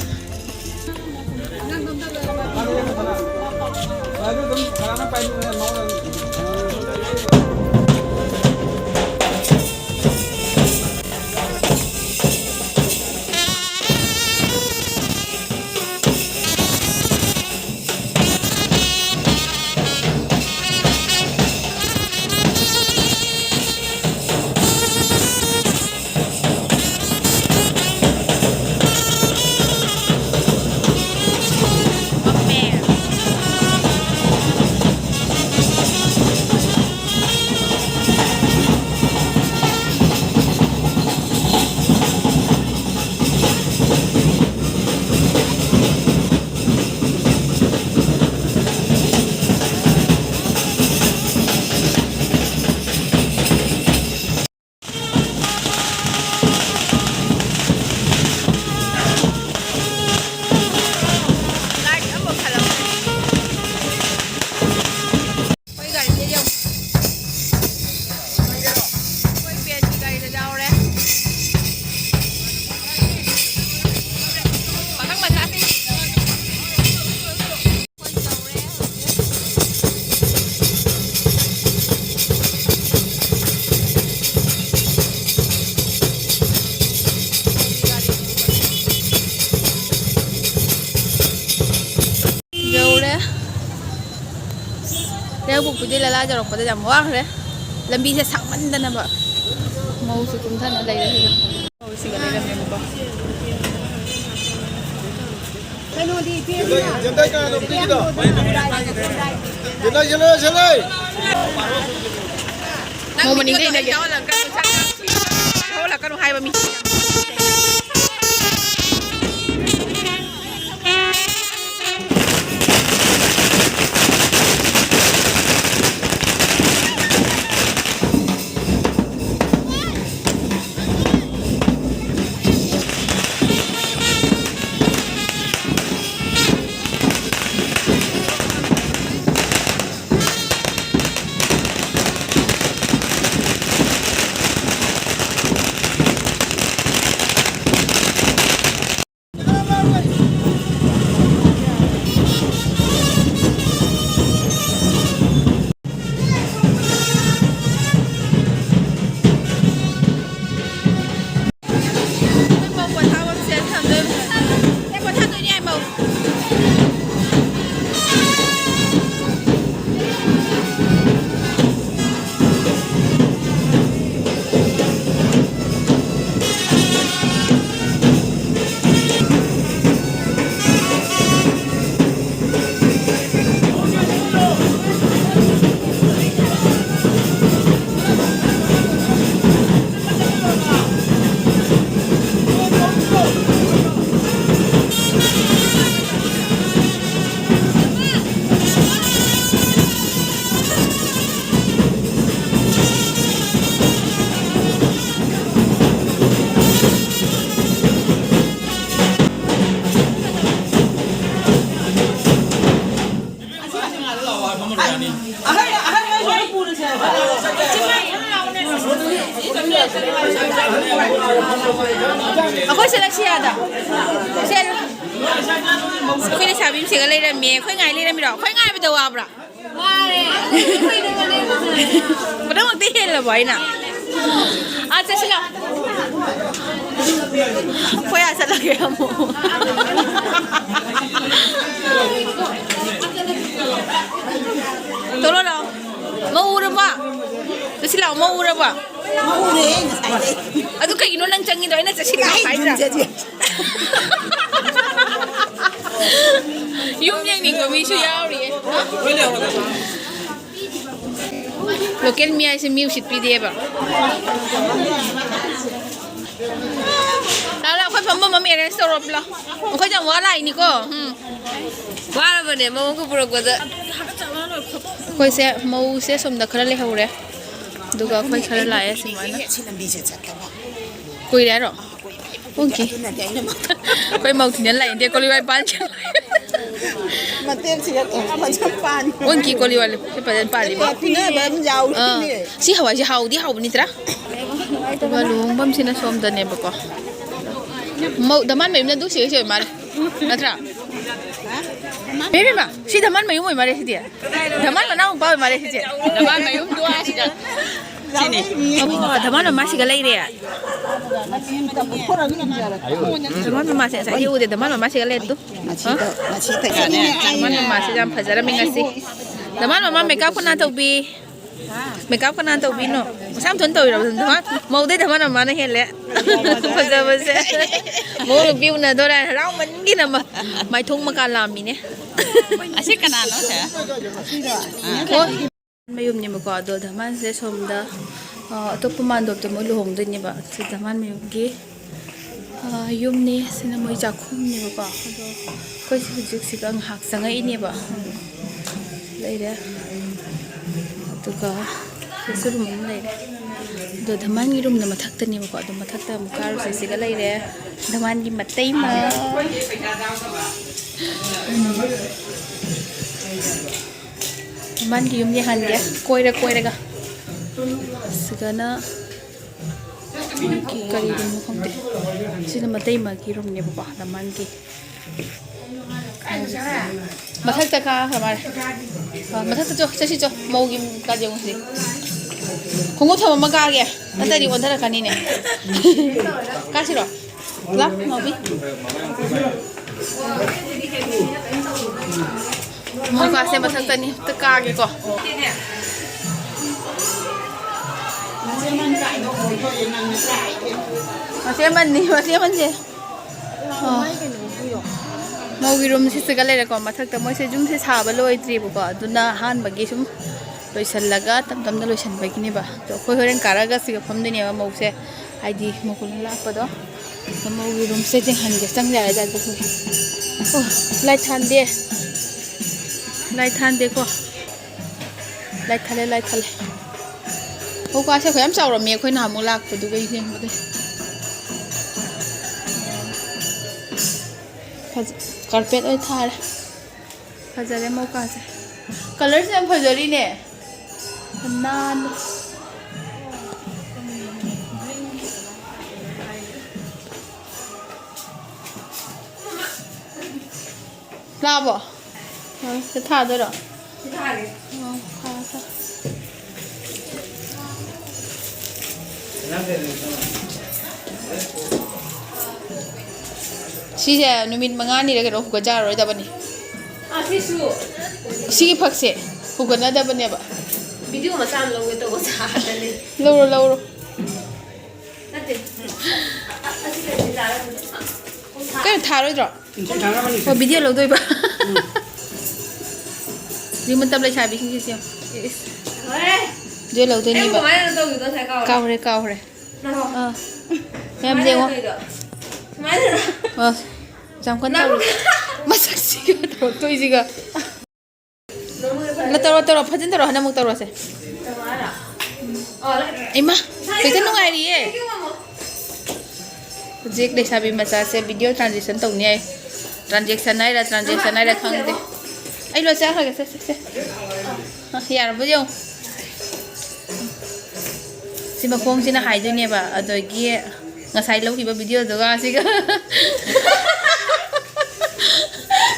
ꯑꯩꯈꯣꯏ ꯒꯥꯔꯤꯗ ꯌꯧ-, ꯑꯩꯈꯣꯏ ꯕꯦꯟꯒꯤ ꯒꯥꯔꯤꯗ ꯌꯥꯎꯔꯦ꯫ ꯄꯥꯈꯪ ꯃꯆꯥꯁꯤꯡ꯫ ꯑꯩꯈꯣꯏ ꯌꯧꯔꯦ ꯍꯧꯖꯤꯛ꯫ ꯌꯧꯔꯦ꯫ ꯂꯩꯔꯛꯄꯣꯛ ꯄꯨꯗꯤ ꯂꯂꯥ ꯌꯧꯔꯛꯄꯗ ꯌꯥꯝ ꯋꯥꯈ꯭ꯔꯦ꯫ ꯂꯝꯕꯤꯁꯦ ꯁꯥꯡꯃꯟꯗꯅꯕ꯫ ꯃꯧꯁꯨ ꯀꯨꯝꯊꯅ ꯂꯩꯔꯦ ꯁꯤꯗ꯫ ꯃꯧꯁꯤꯒ ꯂꯩꯔꯝꯃꯦꯕꯀꯣ꯫ ꯀꯩꯅꯣꯗꯤ ꯏꯆꯦ ꯖꯦꯟꯗꯥꯏ ꯀꯅꯥꯅꯣ ꯄꯤꯔꯤꯗꯣ? ꯖꯦꯟꯗꯥꯏ, ꯖꯦꯟꯗꯥꯏ꯫ ꯃꯧ ꯃꯅꯤꯡꯗ ꯏꯟꯅꯒꯦ꯫ ꯍꯧꯍꯜꯂꯛꯀꯅꯨ ꯍꯥꯏꯕ ꯃꯤ꯫ ꯑꯩꯈꯣꯏ ꯁꯤꯗ ꯁꯤꯌꯥꯗ ꯁꯦ꯫ ꯑꯩꯈꯣꯏ ꯂꯩꯁꯥꯕꯤ ꯑꯃ ꯁꯤꯒ ꯂꯩꯔꯝꯃꯦ꯫ ꯑꯩꯈꯣꯏ ꯉꯥꯏ ꯂꯩꯔꯝꯃꯤꯔꯣ? ꯑꯩꯈꯣꯏ ꯉꯥꯏꯕꯗ ꯋꯥꯕ꯭ꯔꯥ? ꯄꯨꯝꯅꯃꯛꯇꯤ ꯍꯦꯜꯂꯕꯣ ꯑꯩꯅ? ꯑꯥ, ꯆꯠꯁꯤꯜꯂꯣ꯫ ꯑꯩꯈꯣꯏ ꯑꯥ ꯆꯠꯂꯒꯦ ꯑꯃꯨꯛ꯫ ꯊꯣꯛꯂꯛꯑꯣ ꯂꯥꯛꯑꯣ꯫ ꯃꯧ ꯎꯔꯕꯣ? ꯆꯠꯁꯤ ꯂꯥꯛꯑꯣ, ꯃꯧ ꯎꯔꯕꯣ? ꯎꯔꯦ ꯉꯁꯥꯏꯗꯩ꯫ ꯑꯗꯨ ꯀꯩꯒꯤꯅꯣ ꯅꯪ ꯆꯪꯉꯤꯗꯣ? ꯑꯩꯅ ꯆꯠꯁꯤ ꯂꯥꯛꯑꯣ ꯑꯩ ꯍꯥꯏꯗ꯭ꯔꯥ? ꯌꯨꯝꯁꯦ ꯌꯨꯝ ꯌꯦꯡꯅꯤꯡꯕ ꯃꯤꯁꯨ ꯌꯥꯎꯔꯤꯌꯦ꯫ ꯂꯣꯀꯦꯜ ꯃꯤ ꯍꯥꯏꯁꯦ ꯃꯤ ꯎꯁꯤꯠꯄꯤꯗꯦꯕ꯫ ꯂꯥꯛꯑꯣ, ꯂꯥꯛꯑꯣ, ꯑꯩꯈꯣꯏ ꯐꯝꯐꯝ ꯑꯃ ꯑꯦꯔꯦꯟꯖ ꯇꯧꯔꯣ ꯂꯥꯛꯑꯣ꯫ ꯑꯩꯈꯣꯏꯁꯦ ꯌꯥꯝ ꯋꯥ ꯂꯥꯛꯏꯅꯤꯀꯣ꯫ ꯎꯝ꯫ ꯋꯥꯔꯕꯅꯦ ꯃꯑꯣꯡꯒ ꯄꯨꯔꯛꯄꯗ꯫ ꯑꯩꯈꯣꯏꯁꯦ ꯃꯧꯁꯦ ꯁꯣꯝꯗ ꯈꯔ ꯂꯩꯍꯧꯔꯦ꯫ ꯑꯗꯨꯒ ꯑꯩꯈꯣꯏ ꯈꯔ ꯂꯥꯛꯑꯦ ꯁꯨꯃꯥꯏꯅ꯫ ꯁꯤ ꯂꯝꯕꯤꯁꯦ ꯆꯠꯇꯕ꯫ ꯀꯨꯏꯔꯦ ꯍꯥꯏꯔꯣ? ꯄꯨꯡ ꯀꯤ-, ꯑꯗꯨꯅꯅꯦ ꯑꯩꯅ ꯑꯩꯈꯣꯏ ꯃꯧ ꯊꯤꯟꯖꯟ ꯂꯥꯛꯏꯅꯦ, ꯀꯣꯂꯤ ꯋꯥꯏ ꯄꯥꯟ ꯆꯠꯂꯦ꯫ ꯃꯇꯦꯛꯁꯤꯒ ꯐꯖꯅ ꯄꯥꯟ-, ꯑꯣꯟꯀꯤ ꯀꯣꯂꯤ ꯋꯥꯏ ꯐꯖꯅ ꯄꯥꯜꯂꯤꯕ꯫ ꯄꯤꯅꯕ ꯑꯃ ꯌꯥꯎꯔꯤꯅꯦ꯫ ꯑꯥ, ꯁꯤ ꯍꯋꯥꯏꯁꯦ ꯍꯥꯎꯗꯤ ꯍꯥꯎꯕ ꯅꯠꯇ꯭ꯔꯥ? ꯑꯗꯨꯒ ꯂꯨꯍꯣꯡꯐꯝꯁꯤꯅ ꯁꯣꯝꯗꯅꯦꯕꯀꯣ꯫ ꯃꯧ ꯙꯃꯥꯟ ꯃꯌꯨꯝꯅ ꯑꯗꯨ ꯁꯤꯒ ꯁꯤ ꯑꯣꯏ ꯃꯥꯜꯂꯦ, ꯅꯠꯇ꯭ꯔꯥ? ꯏꯃꯥ, ꯁꯤ ꯙꯃꯥꯟ ꯃꯌꯨꯝ ꯑꯣꯏ ꯃꯥꯜꯂꯦ ꯁꯤꯗꯤ꯫ ꯙꯃꯥꯟ ꯃꯅꯥꯎ ꯅꯨꯄꯥ ꯑꯣꯏ ꯃꯥꯜꯂꯦ ꯁꯤꯁꯦ꯫ ꯙꯃꯥꯟ ꯃꯌꯨꯝꯗꯣ ꯑꯁꯤꯗ꯫ ꯁꯤꯅꯤ꯫ ꯑꯣ, ꯙꯃꯥꯟ ꯃꯃꯥꯁꯤꯒ ꯂꯩꯔꯦ꯫ ꯙꯃꯥꯟ ꯃꯃꯥꯁꯦ ꯉꯁꯥꯏꯗꯤ ꯎꯗꯦ, ꯙꯃꯥꯟ ꯃꯃꯥꯁꯤꯒ ꯂꯩꯔꯦ ꯑꯗꯨ꯫ ꯉꯁꯤꯗꯣ, ꯉꯁꯤ ꯇꯩꯁꯟꯅꯤ꯫ ꯙꯃꯥꯟ ꯃꯃꯥꯁꯦ ꯌꯥꯝ ꯐꯖꯔꯝꯃꯤ ꯉꯁꯤ꯫ ꯙꯃꯥꯟ ꯃꯃꯥ ꯃꯦꯀꯞ ꯀꯅꯥ ꯇꯧꯕꯤ? ꯃꯦꯀꯞ ꯀꯅꯥ ꯇꯧꯕꯤꯅꯣ? ꯃꯁꯥ ꯃꯊꯟ ꯇꯧꯔꯤꯔꯣ? ꯙꯃꯥꯟ, ꯃꯧꯗꯩ ꯙꯃꯥꯟ ꯃꯃꯥꯅ ꯍꯦꯜꯂꯦ꯫ ꯐꯖꯕꯁꯦ꯫ ꯃꯧ ꯅꯨꯄꯤ ꯎꯅꯗꯣꯔꯦ ꯍꯥꯏꯅ ꯍꯔꯥꯎꯃꯟꯒꯤꯅ ꯃ-, ꯃꯥꯏꯊꯣꯡ ꯃꯀꯥ ꯂꯥꯝꯃꯤꯅꯦ꯫ ꯑꯁꯤ ꯀꯅꯥꯅꯣ ꯁꯦ? ꯑꯣ꯫ ꯃꯌꯨꯝꯅꯦꯕꯀꯣ, ꯑꯗꯣ ꯙꯃꯥꯟꯁꯦ ꯁꯣꯝꯗ, ꯑ, ꯑꯇꯣꯞꯄ ꯃꯥꯟꯗꯣꯞꯇ ꯃꯣꯏ ꯂꯨꯍꯣꯡꯗꯣꯏꯅꯦꯕ꯫ ꯁꯤ ꯙꯃꯥꯟ ꯃꯌꯨꯝꯒꯤ, ꯑ, ꯌꯨꯝꯅꯤ꯫ ꯁꯤꯅ ꯃꯣꯏ ꯆꯥꯛꯈꯨꯝꯅꯦꯕꯀꯣ꯫ ꯑꯗꯣ ꯑꯩꯈꯣꯏꯁꯦ ꯍꯧꯖꯤꯛꯁꯤꯒ ꯉꯥꯏꯍꯥꯛ ꯆꯪꯉꯛꯏꯅꯦꯕ꯫ ꯂꯩꯔꯦ꯫ ꯑꯗꯨꯒ ꯁꯤꯁꯨ ꯔꯨꯝ ꯑꯃ ꯂꯩꯔꯦ꯫ ꯑꯗꯣ ꯙꯃꯥꯟꯒꯤ ꯔꯨꯝꯅ ꯃꯊꯛꯇꯅꯦꯕꯀꯣ꯫ ꯑꯗꯣ ꯃꯊꯛꯇ ꯑꯃꯨꯛ ꯀꯥꯔꯨꯁꯦ꯫ ꯁꯤꯒ ꯂꯩꯔꯦ ꯙꯃꯥꯟꯒꯤ ꯃꯇꯩꯃ꯫ ꯃꯥꯟꯒꯤ ꯌꯨꯝ ꯌꯦꯡꯍꯟꯒꯦ ꯀꯣꯏꯔ ꯀꯣꯏꯔꯒ꯫ ꯁꯤꯒꯅ ꯃꯣꯏꯒꯤ ꯀꯔꯤ ꯔꯨꯝꯅꯣ ꯈꯪꯗꯦ꯫ ꯁꯤꯅ ꯃꯇꯩꯃꯒꯤ ꯔꯨꯝꯅꯦꯕꯀꯣ, ꯗꯃꯥꯟꯒꯤ꯫ ꯃꯊꯛꯇ ꯀꯥꯈ꯭ꯔ ꯃꯥꯜꯂꯦ꯫ ꯑ, ꯃꯊꯛꯇ ꯆꯣ, ꯆꯠꯁꯤ ꯆꯣ꯫ ꯃꯧꯒꯤ ꯀꯥ ꯌꯦꯡꯉꯨꯁꯤ꯫ ꯈꯣꯡꯎꯞ ꯊꯝꯃꯝꯃ ꯀꯥꯒꯦ꯫ ꯅꯠꯇ꯭ꯔꯗꯤ ꯑꯣꯟꯊꯔꯛꯀꯅꯤꯅꯦ꯫ ꯀꯥꯁꯤꯔꯣ? ꯂꯥꯎ, ꯅꯥꯎꯕꯤ꯫ ꯃꯧ ꯀꯥꯁꯦ ꯃꯊꯛꯇꯅꯤ꯫ ꯑꯝꯇ ꯀꯥꯒꯦꯀꯣ꯫ ꯃꯆꯦ ꯑꯃꯅꯤ, ꯃꯆꯦ ꯑꯃꯅꯤꯁꯦ꯫ ꯑꯣ꯫ ꯃꯧꯒꯤ ꯔꯨꯝꯁꯤ ꯁꯤꯒ ꯂꯩꯔꯦꯀꯣ꯫ ꯃꯊꯛꯇ ꯃꯣꯏꯁꯦ ꯌꯨꯝꯁꯦ ꯁꯥꯕ ꯂꯣꯏꯗ꯭ꯔꯤꯕꯀꯣ, ꯑꯗꯨꯅ ꯑꯍꯥꯟꯕꯒꯤ ꯁꯨꯝ ꯂꯣꯏꯁꯤꯜꯂꯒ ꯇꯞ ꯇꯞꯅ ꯂꯣꯏꯁꯤꯟꯕꯒꯤꯅꯦꯕ꯫ ꯑꯗꯣ ꯑꯩꯈꯣꯏ ꯍꯣꯔꯦꯟ ꯀꯥꯔꯛꯑꯒ ꯁꯤꯒ ꯐꯝꯗꯣꯏꯅꯦꯕ ꯃꯧꯁꯦ, ꯍꯥꯏꯗꯤ ꯃꯧ ꯀꯨꯝꯍꯩ ꯂꯥꯛꯄꯗꯣ꯫ ꯑꯗꯣ ꯃꯧꯒꯤ ꯔꯨꯝꯁꯦ ꯌꯦꯡꯍꯟꯒꯦ, ꯆꯪ ꯌꯥꯔꯦ ꯑꯗꯨꯗꯤ꯫ ꯑꯣ, ꯂꯥꯏꯠ ꯊꯥꯟꯗꯦ, ꯂꯥꯏꯠ ꯊꯥꯟꯗꯦꯀꯣ꯫ ꯂꯥꯏꯠ ꯊꯥꯜꯂꯦ, ꯂꯥꯏꯠ ꯊꯥꯜꯂꯦ꯫ ꯍꯣ, ꯀꯥꯁꯦ ꯑꯩꯈꯣꯏ ꯌꯥꯝ ꯆꯥꯎꯔꯝꯃꯤ ꯑꯩꯈꯣꯏ ꯅꯍꯥꯟꯃꯨꯛ ꯂꯥꯛꯄꯗꯨꯒ ꯌꯦꯡꯕꯗ꯫ ꯐꯖ-, ꯀꯥꯔꯄꯦꯠ ꯑꯣꯏ ꯊꯥꯔꯦ꯫ ꯐꯖꯔꯦ ꯃꯧ ꯀꯥꯁꯦ꯫ ꯀꯂꯔꯁꯦ ꯌꯥꯝ ꯐꯖꯔꯤꯅꯦ꯫ ꯌꯥꯝ ꯅꯥꯟꯕ꯫ ꯂꯥꯛꯑꯕꯣ? ꯑ, ꯁꯤ ꯊꯥꯗꯣꯏꯔꯣ? ꯁꯤ ꯊꯥꯒꯦ꯫ ꯑ, ꯊꯥꯔꯣ, ꯊꯥꯔꯣ꯫ ꯁꯤꯁꯦ ꯅꯨꯃꯤꯠ ꯃꯉꯥꯅꯤꯔ ꯀꯩꯅꯣ ꯍꯨꯒꯠꯆꯔꯔꯣꯏꯗꯕꯅꯤ꯫ ꯑ, ꯁꯤꯁꯨ꯫ ꯁꯤꯒꯤ ꯐꯛꯁꯦ ꯍꯨꯒꯠꯅꯗꯕꯅꯦꯕ꯫ ꯚꯤꯗꯤꯑꯣ ꯃꯆꯥ ꯑꯃ ꯂꯧꯒꯦ ꯇꯧꯕ ꯁꯥꯗꯅꯤ꯫ ꯂꯧꯔꯣ, ꯂꯧꯔꯣ꯫ ꯅꯠꯇꯦ꯫ ꯑ-, ꯑ-, ꯑꯁꯤ ꯀꯩꯅꯣ ꯆꯥꯔꯝꯕꯗꯣ꯫ ꯀꯩꯅꯣ ꯊꯥꯔꯣꯏꯗ꯭ꯔꯣ? ꯎꯝ, ꯁꯤ ꯊꯥꯔꯝꯃꯅꯤ꯫ ꯑꯣ, ꯚꯤꯗꯤꯑꯣ ꯂꯧꯗꯣꯏꯕ꯫ ꯎꯝ꯫ ꯍꯧꯖꯤꯛ ꯃꯇꯝ ꯂꯩꯁꯥꯕꯤꯁꯤꯡꯁꯦ ꯌꯦꯡꯉꯣ꯫ ꯏꯁ꯫ ꯍꯣꯏ꯫ ꯚꯤꯗꯤꯑꯣ ꯂꯧꯗꯣꯏꯅꯦꯕ꯫ ꯑꯩꯕꯨ ꯀꯃꯥꯏꯅ ꯇꯧꯈꯤꯕꯅꯣ ꯉꯁꯥꯏ ꯀꯥꯎꯔꯦ꯫ ꯀꯥꯎꯔꯦ, ꯀꯥꯎꯔꯦ꯫ ꯅꯪ ꯑꯥ꯫ ꯃꯌꯥꯝ ꯁꯨꯃꯥꯏꯅ ꯌꯦꯡꯉꯣ꯫ ꯇꯧꯔꯤꯗꯣ꯫ ꯁꯨꯃꯥꯏꯅꯔꯣ? ꯑꯥ꯫ ꯌꯥꯝ ꯀꯟꯅ ꯅꯪ ꯇꯧꯔꯦ꯫ ꯃꯁꯛꯁꯤꯒ ꯇꯧꯔꯛꯇꯣꯏꯁꯤꯒ꯫ ꯅꯪ ꯂ-, ꯇꯧꯔꯣ, ꯇꯧꯔꯣ, ꯐꯖꯅ ꯇꯧꯔꯣ, ꯍꯟꯗꯛꯃꯨꯛ ꯇꯧꯔꯣꯁꯦ꯫ ꯇꯧꯔꯣ ꯍꯥꯏꯔꯣ? ꯑꯣ, ꯂ-, ꯏꯃꯥ, ꯉꯁꯥꯏ ꯍꯦꯛꯇ ꯅꯪ ꯅꯨꯡꯉꯥꯏꯔꯤꯌꯦ꯫ ꯊꯦꯡꯀ꯭ꯌꯨ, ꯃꯃꯥ꯫ ꯍꯧꯖꯤꯛ ꯂꯩꯁꯥꯕꯤ ꯃꯆꯥꯁꯦ ꯚꯤꯗꯤꯑꯣ ꯇ꯭ꯔꯥꯟꯖꯦꯛꯁꯟ ꯇꯧꯅꯤ ꯍꯥꯏ꯫ ꯇ꯭ꯔꯥꯟꯖꯦꯛꯁꯟ ꯍꯥꯏꯔ, ꯇ꯭ꯔꯥꯟꯖꯦꯛꯁꯟ ꯍꯥꯏꯔ ꯈꯪꯗꯦ꯫ ꯑꯩ ꯂꯣꯏ ꯆꯠꯈ꯭ꯔꯒꯦ꯫ ꯁꯦ, ꯁꯦ, ꯁꯦ꯫ ꯑ, ꯌꯥꯔꯕꯣ ꯌꯦꯡꯉꯨ꯫ ꯁꯤ ꯃꯈꯣꯡꯁꯤꯅ ꯍꯥꯏꯗꯣꯏꯅꯦꯕ, ꯑꯗꯒꯤ ꯉꯁꯥꯏ ꯂꯧꯈꯤꯕ ꯚꯤꯗꯤꯑꯣꯗꯨꯒ ꯁꯤꯒ꯫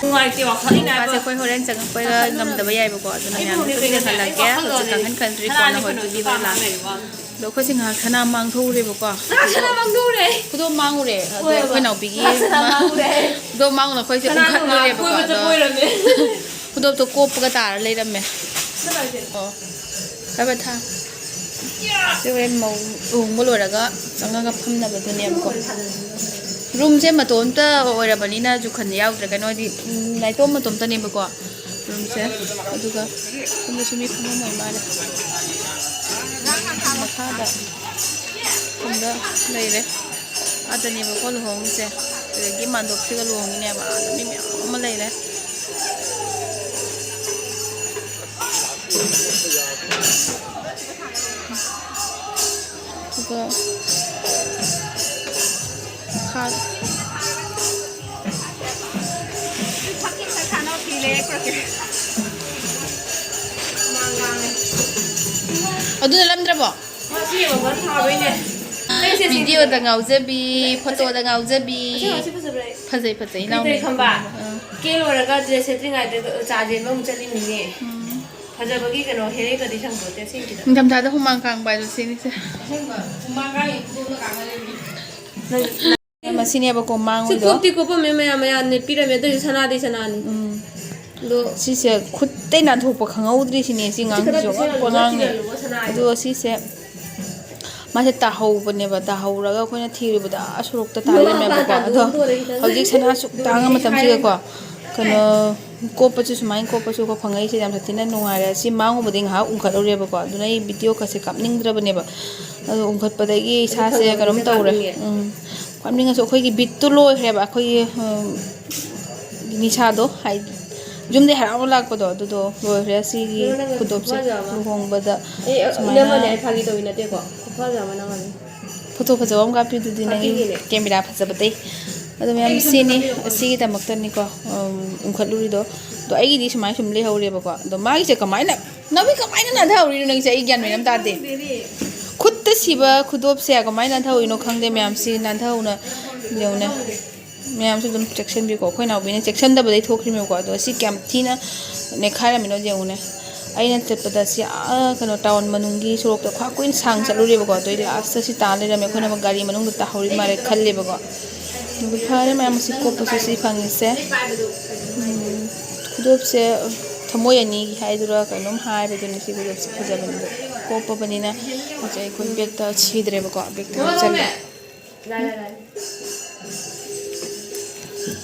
ꯅꯨꯡꯉꯥꯏꯇꯦ, ꯋꯥꯈꯜ ꯏꯅꯥꯏ ꯃꯥꯁꯦ ꯑꯩꯈꯣꯏ ꯍꯣꯔꯦꯟ ꯆꯪꯉꯛꯄꯒ ꯉꯝꯗꯕ ꯌꯥꯏꯕꯀꯣ, ꯑꯗꯨꯅ ꯑꯩ ꯃꯌꯥꯝꯅ ꯐꯣꯟꯁꯦ ꯇꯨꯃꯤꯟꯅ ꯀꯩꯅꯣꯅꯦ, ꯑꯩ ꯈꯜꯂꯒꯦ꯫ ꯋꯥꯈꯜꯗꯣ ꯍꯧꯖꯤꯛ ꯑꯗꯨꯝ ꯈꯪꯍꯟ ꯈꯟꯗ꯭ꯔꯤꯀꯣ, ꯁꯅꯥꯅꯦ ꯅꯍꯣꯏ ꯀꯩꯅꯣꯁꯦ ꯚꯤꯗꯤꯑꯣ ꯄꯥꯝꯃꯦ ꯂꯥꯛ ꯍꯥꯏꯕ ꯋꯥꯅꯤ꯫ ꯑꯗꯣ ꯑꯩꯈꯣꯏꯁꯦ ꯉꯥꯏꯍꯥꯛ ꯁꯅꯥ ꯃꯥꯡꯊꯣꯛꯎꯔꯦꯕꯀꯣ꯫ ꯁꯅꯥ ꯃꯥꯡꯊꯣꯛꯎꯔꯦ꯫ ꯈꯨꯗꯣꯝ ꯃꯥꯡꯉꯨꯔꯦ꯫ ꯑꯗꯣ ꯍꯣꯏ, ꯑꯩꯈꯣꯏ ꯅꯥꯎꯄꯤꯒꯤ ꯁꯅꯥ ꯃꯥꯡꯉꯨꯔꯦ꯫ ꯈꯨꯗꯣꯝ ꯃꯥꯡꯉꯨꯅ ꯑꯩꯈꯣꯏꯁꯦ ꯁꯅꯥꯗꯣ ꯉꯥꯏꯍꯥꯛ ꯎꯪꯈꯠꯂꯨꯔꯦꯕꯀꯣ꯫ ꯀꯣꯏꯕ ꯑꯗꯣ ꯆꯠꯄ ꯑꯣꯏꯔꯝꯃꯦ꯫ ꯈꯨꯗꯣꯞꯇꯣ ꯀꯣꯞꯄꯒ ꯇꯥꯔ ꯂꯩꯔꯝꯃꯦ꯫ ꯁꯤ ꯀꯃꯥꯏꯅ ꯇꯧꯔꯤꯅꯣ? ꯑꯣ꯫ ꯕꯥꯏ ꯕꯥꯏ ꯊꯥ꯫ ꯁꯤ ꯍꯣꯔꯦꯟ ꯃꯧ ꯂꯨꯍꯣꯡꯕ ꯂꯣꯏꯔꯒ ꯆꯪꯉꯒ ꯐꯝꯅꯕꯗꯨꯅꯦꯕꯀꯣ꯫ ꯔꯨꯝꯁꯦ ꯃꯇꯣꯝꯇ ꯑꯣꯏꯔꯕꯅꯤꯅ ꯖꯨꯈꯟꯗꯤ ꯌꯥꯎꯗ꯭ꯔꯦ꯫ ꯀꯩꯅꯣꯗꯤ, ꯎꯝ, ꯅꯥꯏꯇꯣꯝ ꯃꯇꯣꯝꯇꯅꯦꯕꯀꯣ꯫ ꯔꯨꯝꯁꯦ꯫ ꯑꯗꯨꯒ ꯁꯣꯝꯗꯁꯨ ꯃꯤ ꯐꯝꯃꯝꯃꯣꯏ ꯃꯥꯜꯂꯦ꯫ ꯃꯈꯥꯗ ꯁꯣꯝꯗ ꯂꯩꯔꯦ꯫ ꯑꯥꯗꯅꯦꯕꯀꯣ ꯂꯨꯍꯣꯡꯉꯤꯁꯦ꯫ ꯑꯗꯒꯤ ꯃꯥꯟꯗꯣꯞꯁꯤꯒ ꯂꯨꯍꯣꯡꯉꯤꯅꯦꯕ꯫ ꯑꯥꯗ ꯃꯤ ꯃꯌꯥꯝ ꯑꯃ ꯂꯩꯔꯦ꯫ ꯑꯗꯨꯒ ꯈꯥ-, ꯑꯗꯨꯅ ꯂꯝꯗ꯭ꯔꯕꯣ? ꯃꯥ ꯁꯤ ꯌꯦꯡꯉꯣ, ꯃꯥ ꯊꯥꯕꯩꯅꯦ꯫ ꯑꯩꯁꯦ ꯁꯤ ꯚꯤꯗꯤꯑꯣꯗ ꯉꯥꯎꯖꯕꯤ, ꯐꯣꯇꯣꯗ ꯉꯥꯎꯖꯕꯤ꯫ ꯑꯁꯦꯡꯕ ꯁꯤ ꯐꯖꯕ꯭ꯔꯥ? ꯐꯖꯩ, ꯐꯖꯩ, ꯀꯩ ꯏꯅꯥꯎ ꯀꯩ ꯈꯪꯕ? ꯑꯥ꯫ ꯀꯦ ꯂꯣꯏꯔꯒ ꯗ꯭ꯔꯦꯁ ꯁꯦꯠꯇ꯭ꯔꯤꯉꯩꯗ ꯆꯥ ꯌꯦꯟꯕ ꯑꯃꯨꯛ ꯆꯠꯂꯤꯃꯤꯅꯦ꯫ ꯎꯝ꯫ ꯐꯖꯕꯒꯤ ꯀꯩꯅꯣ ꯍꯦꯔꯦ ꯀꯗꯤ ꯁꯪꯄꯣꯠꯇꯦ ꯑꯁꯦꯡꯀꯤꯗ꯫ ꯅꯤꯡꯊꯝꯊꯥꯗ ꯍꯨꯃꯥꯡ ꯀꯥꯡꯕ ꯍꯥꯏꯗꯣ ꯁꯤꯅꯤꯁꯦ꯫ ꯑꯁꯦꯡꯕ ꯍꯨꯃꯥꯡ ꯀꯥꯡꯉꯤ ꯈꯨꯗꯣꯝꯅ ꯀꯥꯡꯉ ꯂꯩꯕꯅꯤ꯫ ꯅꯪ ꯃꯁꯤꯅꯦꯕꯀꯣ ꯁꯤ ꯃꯥꯡꯉꯨꯗꯣ꯫ ꯀꯣꯛꯇꯤ ꯀꯣꯞꯄꯝꯃꯦ, ꯃꯌꯥꯝ ꯃꯌꯥꯝꯅꯦ ꯄꯤꯔꯝꯃꯦ, ꯑꯗꯨꯏꯁꯨ ꯁꯅꯥꯗꯤ ꯁꯅꯥꯅꯤ꯫ ꯎꯝ꯫ ꯑꯗꯣ ꯁꯤꯁꯦ ꯈꯨꯠꯇꯩ ꯅꯥꯟꯊꯣꯛꯄ ꯈꯪꯍꯧꯗ꯭ꯔꯤ ꯁꯤꯅꯦ ꯁꯤ ꯁꯤ ꯈꯛꯇ ꯉꯥꯡꯁꯤꯁꯨ ꯄꯤꯁꯜꯂꯝꯃꯣ, ꯑꯉꯛꯄ ꯉꯥꯡꯅꯦ꯫ ꯁꯤꯖꯜꯂꯨꯀꯣ ꯁꯅꯥ ꯍꯥꯏꯗꯣ꯫ ꯑꯗꯣ ꯁꯤꯁꯦ ꯃꯥꯁꯦ ꯇꯥꯍꯧꯕꯅꯦꯕ, ꯇꯥꯍꯧꯔꯒ ꯑꯩꯈꯣꯏꯅ ꯊꯤꯔꯨꯕꯗ ꯑꯥ ꯁꯣꯔꯣꯛꯇ ꯇꯥ ꯂꯩꯔꯝꯃꯦꯕꯀꯣ꯫ ꯑꯗꯣ ꯍꯧꯖꯤꯛ ꯁꯅꯥ ꯁꯨꯛ ꯇꯥꯡꯉ ꯃꯇꯝꯁꯤꯗꯀꯣ, ꯀꯩꯅꯣ, ꯀꯣꯞꯄꯁꯨ ꯁꯨꯃꯥꯏꯅ ꯀꯣꯞꯄꯁꯨ ꯐꯪꯉꯛꯏꯁꯦ ꯌꯥꯝ ꯁꯥꯊꯤꯅ ꯅꯨꯡꯉꯥꯏꯔꯦ꯫ ꯁꯤ ꯃꯥꯡꯉꯨꯕꯗꯒꯤ ꯉꯥꯏꯍꯥꯛ ꯎꯪꯈꯠꯂꯨꯔꯦꯕꯀꯣ, ꯑꯗꯨꯅ ꯑꯩ ꯚꯤꯗꯤꯑꯣ ꯀꯠꯁꯦ ꯀꯥꯞꯅꯤꯡꯗ꯭ꯔꯕꯅꯦꯕ꯫ ꯑꯗꯣ ꯎꯪꯈꯠꯄꯗꯒꯤ ꯑꯗꯨ ꯏꯁꯥꯁꯦ ꯐꯖꯕꯅꯤꯅ ꯀꯩꯅꯣꯝ ꯇꯧꯔꯦ꯫ ꯀꯥꯞꯅꯤꯡꯉꯦ꯫ ꯎꯝ꯫ ꯀꯥꯞꯅꯤꯡꯉꯁꯨ ꯑꯩꯈꯣꯏꯒꯤ ꯕꯤꯠꯇꯨ ꯂꯣꯏꯈ꯭ꯔꯦꯕ꯫ ꯑꯩꯈꯣꯏꯒꯤ, ꯎꯝ, ꯅꯤꯁꯥꯗꯣ, ꯍꯥꯏꯗꯤ ꯌꯨꯝꯗꯩ ꯍꯔꯥꯎꯅ ꯂꯥꯛꯄꯗꯣ, ꯑꯗꯨꯗꯣ ꯂꯣꯏꯈ꯭ꯔꯦ꯫ ꯁꯤꯒꯤ ꯑꯗꯨ ꯅꯪ ꯈꯨꯗꯣꯞꯁꯦ ꯈꯨꯐꯖ ꯑꯃ꯫ ꯂꯨꯍꯣꯡꯕꯗ ꯑꯩ, ꯁꯨꯃꯥꯏꯅ ꯏꯅꯝꯃꯅꯦ, ꯑꯩ ꯐꯥꯒꯤ ꯇꯧꯕꯤ ꯅꯠꯇꯦꯀꯣ꯫ ꯈꯨꯐꯖ ꯑꯃ ꯅꯪ ꯑꯗꯨꯝ꯫ ꯐꯣꯇꯣ ꯐꯖꯕ ꯑꯃ ꯀꯥꯞꯄꯤꯗꯨꯗꯤ ꯅꯪꯒꯤ ꯀꯥꯞꯄꯤꯒꯦꯅꯦ꯫ ꯀꯦꯃꯦꯔꯥ ꯐꯖꯕꯗꯩ꯫ ꯑꯗꯣ ꯃꯌꯥꯝ ꯑꯩꯒꯤ ꯁꯤꯅꯤ, ꯐꯣꯇꯣ ꯀꯥꯞꯄꯤꯔꯛꯑꯣ꯫ ꯑꯁꯤꯒꯤꯗꯃꯛꯇꯅꯤꯀꯣ, ꯎꯝ, ꯎꯪꯈꯠꯂꯨꯔꯤꯗꯣ꯫ ꯑꯗꯣ ꯑꯩꯒꯤꯗꯤ ꯁꯨꯃꯥꯏꯅ ꯁꯨꯝ ꯂꯩꯍꯧꯔꯦꯕꯀꯣ꯫ ꯑꯗꯣ ꯃꯥꯒꯤꯁꯦ ꯀꯃꯥꯏꯅ, ꯅꯥꯎꯕꯤ, ꯀꯃꯥꯏꯅ ꯅꯥꯟꯊꯍꯧꯔꯤꯅꯣ ꯅꯪꯁꯦ? ꯑꯩ ꯒ꯭ꯌꯥꯟ ꯃꯦꯟ ꯑꯃ ꯇꯥꯗꯦ꯫ ꯈꯨꯠꯇ ꯁꯤꯕ ꯈꯨꯗꯣꯞꯁꯦ ꯀꯃꯥꯏꯅ ꯅꯥꯟꯊꯍꯧꯔꯤꯅꯣ ꯈꯪꯗꯦ ꯃꯌꯥꯝꯁꯤ꯫ ꯅꯥꯟꯊꯍꯧꯅ ꯌꯦꯡꯉꯨꯅꯦ꯫ ꯃꯌꯥꯝꯁꯨ ꯑꯗꯨꯝ ꯆꯦꯛꯁꯤꯟꯕꯤꯀꯣ꯫ ꯑꯩꯈꯣꯏ ꯅꯥꯎꯕꯤꯅ ꯆꯦꯛꯁꯤꯟꯗꯕꯗꯩ ꯊꯣꯛꯈ꯭ꯔꯤꯃꯦꯕꯀꯣ꯫ ꯑꯗꯣ ꯁꯤ ꯀꯌꯥꯝ ꯊꯤꯅ ꯅꯦꯛꯈꯥꯏꯔꯝꯃꯤꯅꯣ ꯌꯦꯡꯉꯨꯅꯦ꯫ ꯑꯩꯅ ꯆꯠꯄꯗ ꯁꯤ, ꯑꯥ, ꯀꯩꯅꯣ, ꯇꯥꯎꯟ ꯃꯅꯨꯡꯒꯤ ꯁꯣꯔꯣꯛꯇ ꯈ꯭ꯋꯥꯏ ꯀꯨꯏꯅ ꯁꯥꯡ ꯆꯠꯂꯨꯔꯦꯕꯀꯣ꯫ ꯑꯗꯨꯏ ꯂꯥꯁꯇ ꯁꯤ ꯇꯥ ꯂꯩꯔꯝꯃꯦ꯫ ꯑꯩꯈꯣꯏꯅ ꯑꯃꯨꯛ ꯒꯥꯔꯤ ꯃꯅꯨꯡꯗ ꯇꯥꯍꯧꯔꯤ ꯃꯥꯜꯂꯦ ꯈꯜꯂꯦꯕꯀꯣ꯫ ꯑꯗꯨ ꯐꯔꯦ ꯃꯌꯥꯝ, ꯑꯁꯤ ꯀꯣꯛꯄꯁꯨ ꯁꯤ ꯐꯪꯉꯤꯁꯦ꯫ ꯎꯝ, ꯈꯨꯗꯣꯞꯁꯦ ꯊꯃꯣꯏ ꯑꯅꯤꯒꯤ ꯍꯥꯏꯗꯨꯔꯥ ꯀꯩꯅꯣꯝ ꯍꯥꯏꯕꯗꯨꯅꯤ꯫ ꯁꯤ ꯈꯨꯗꯣꯞꯁꯦ ꯐꯖꯕꯅꯤꯗꯣ꯫ ꯀꯣꯛꯄꯕꯅꯤꯅ ꯍꯧꯖꯤꯛ ꯑꯩꯈꯣꯏ ꯕꯦꯛꯇ ꯁꯤꯗ꯭ꯔꯦꯕꯀꯣ꯫ ꯕꯦꯛꯇ ꯍꯥꯞꯆꯜꯂꯦ꯫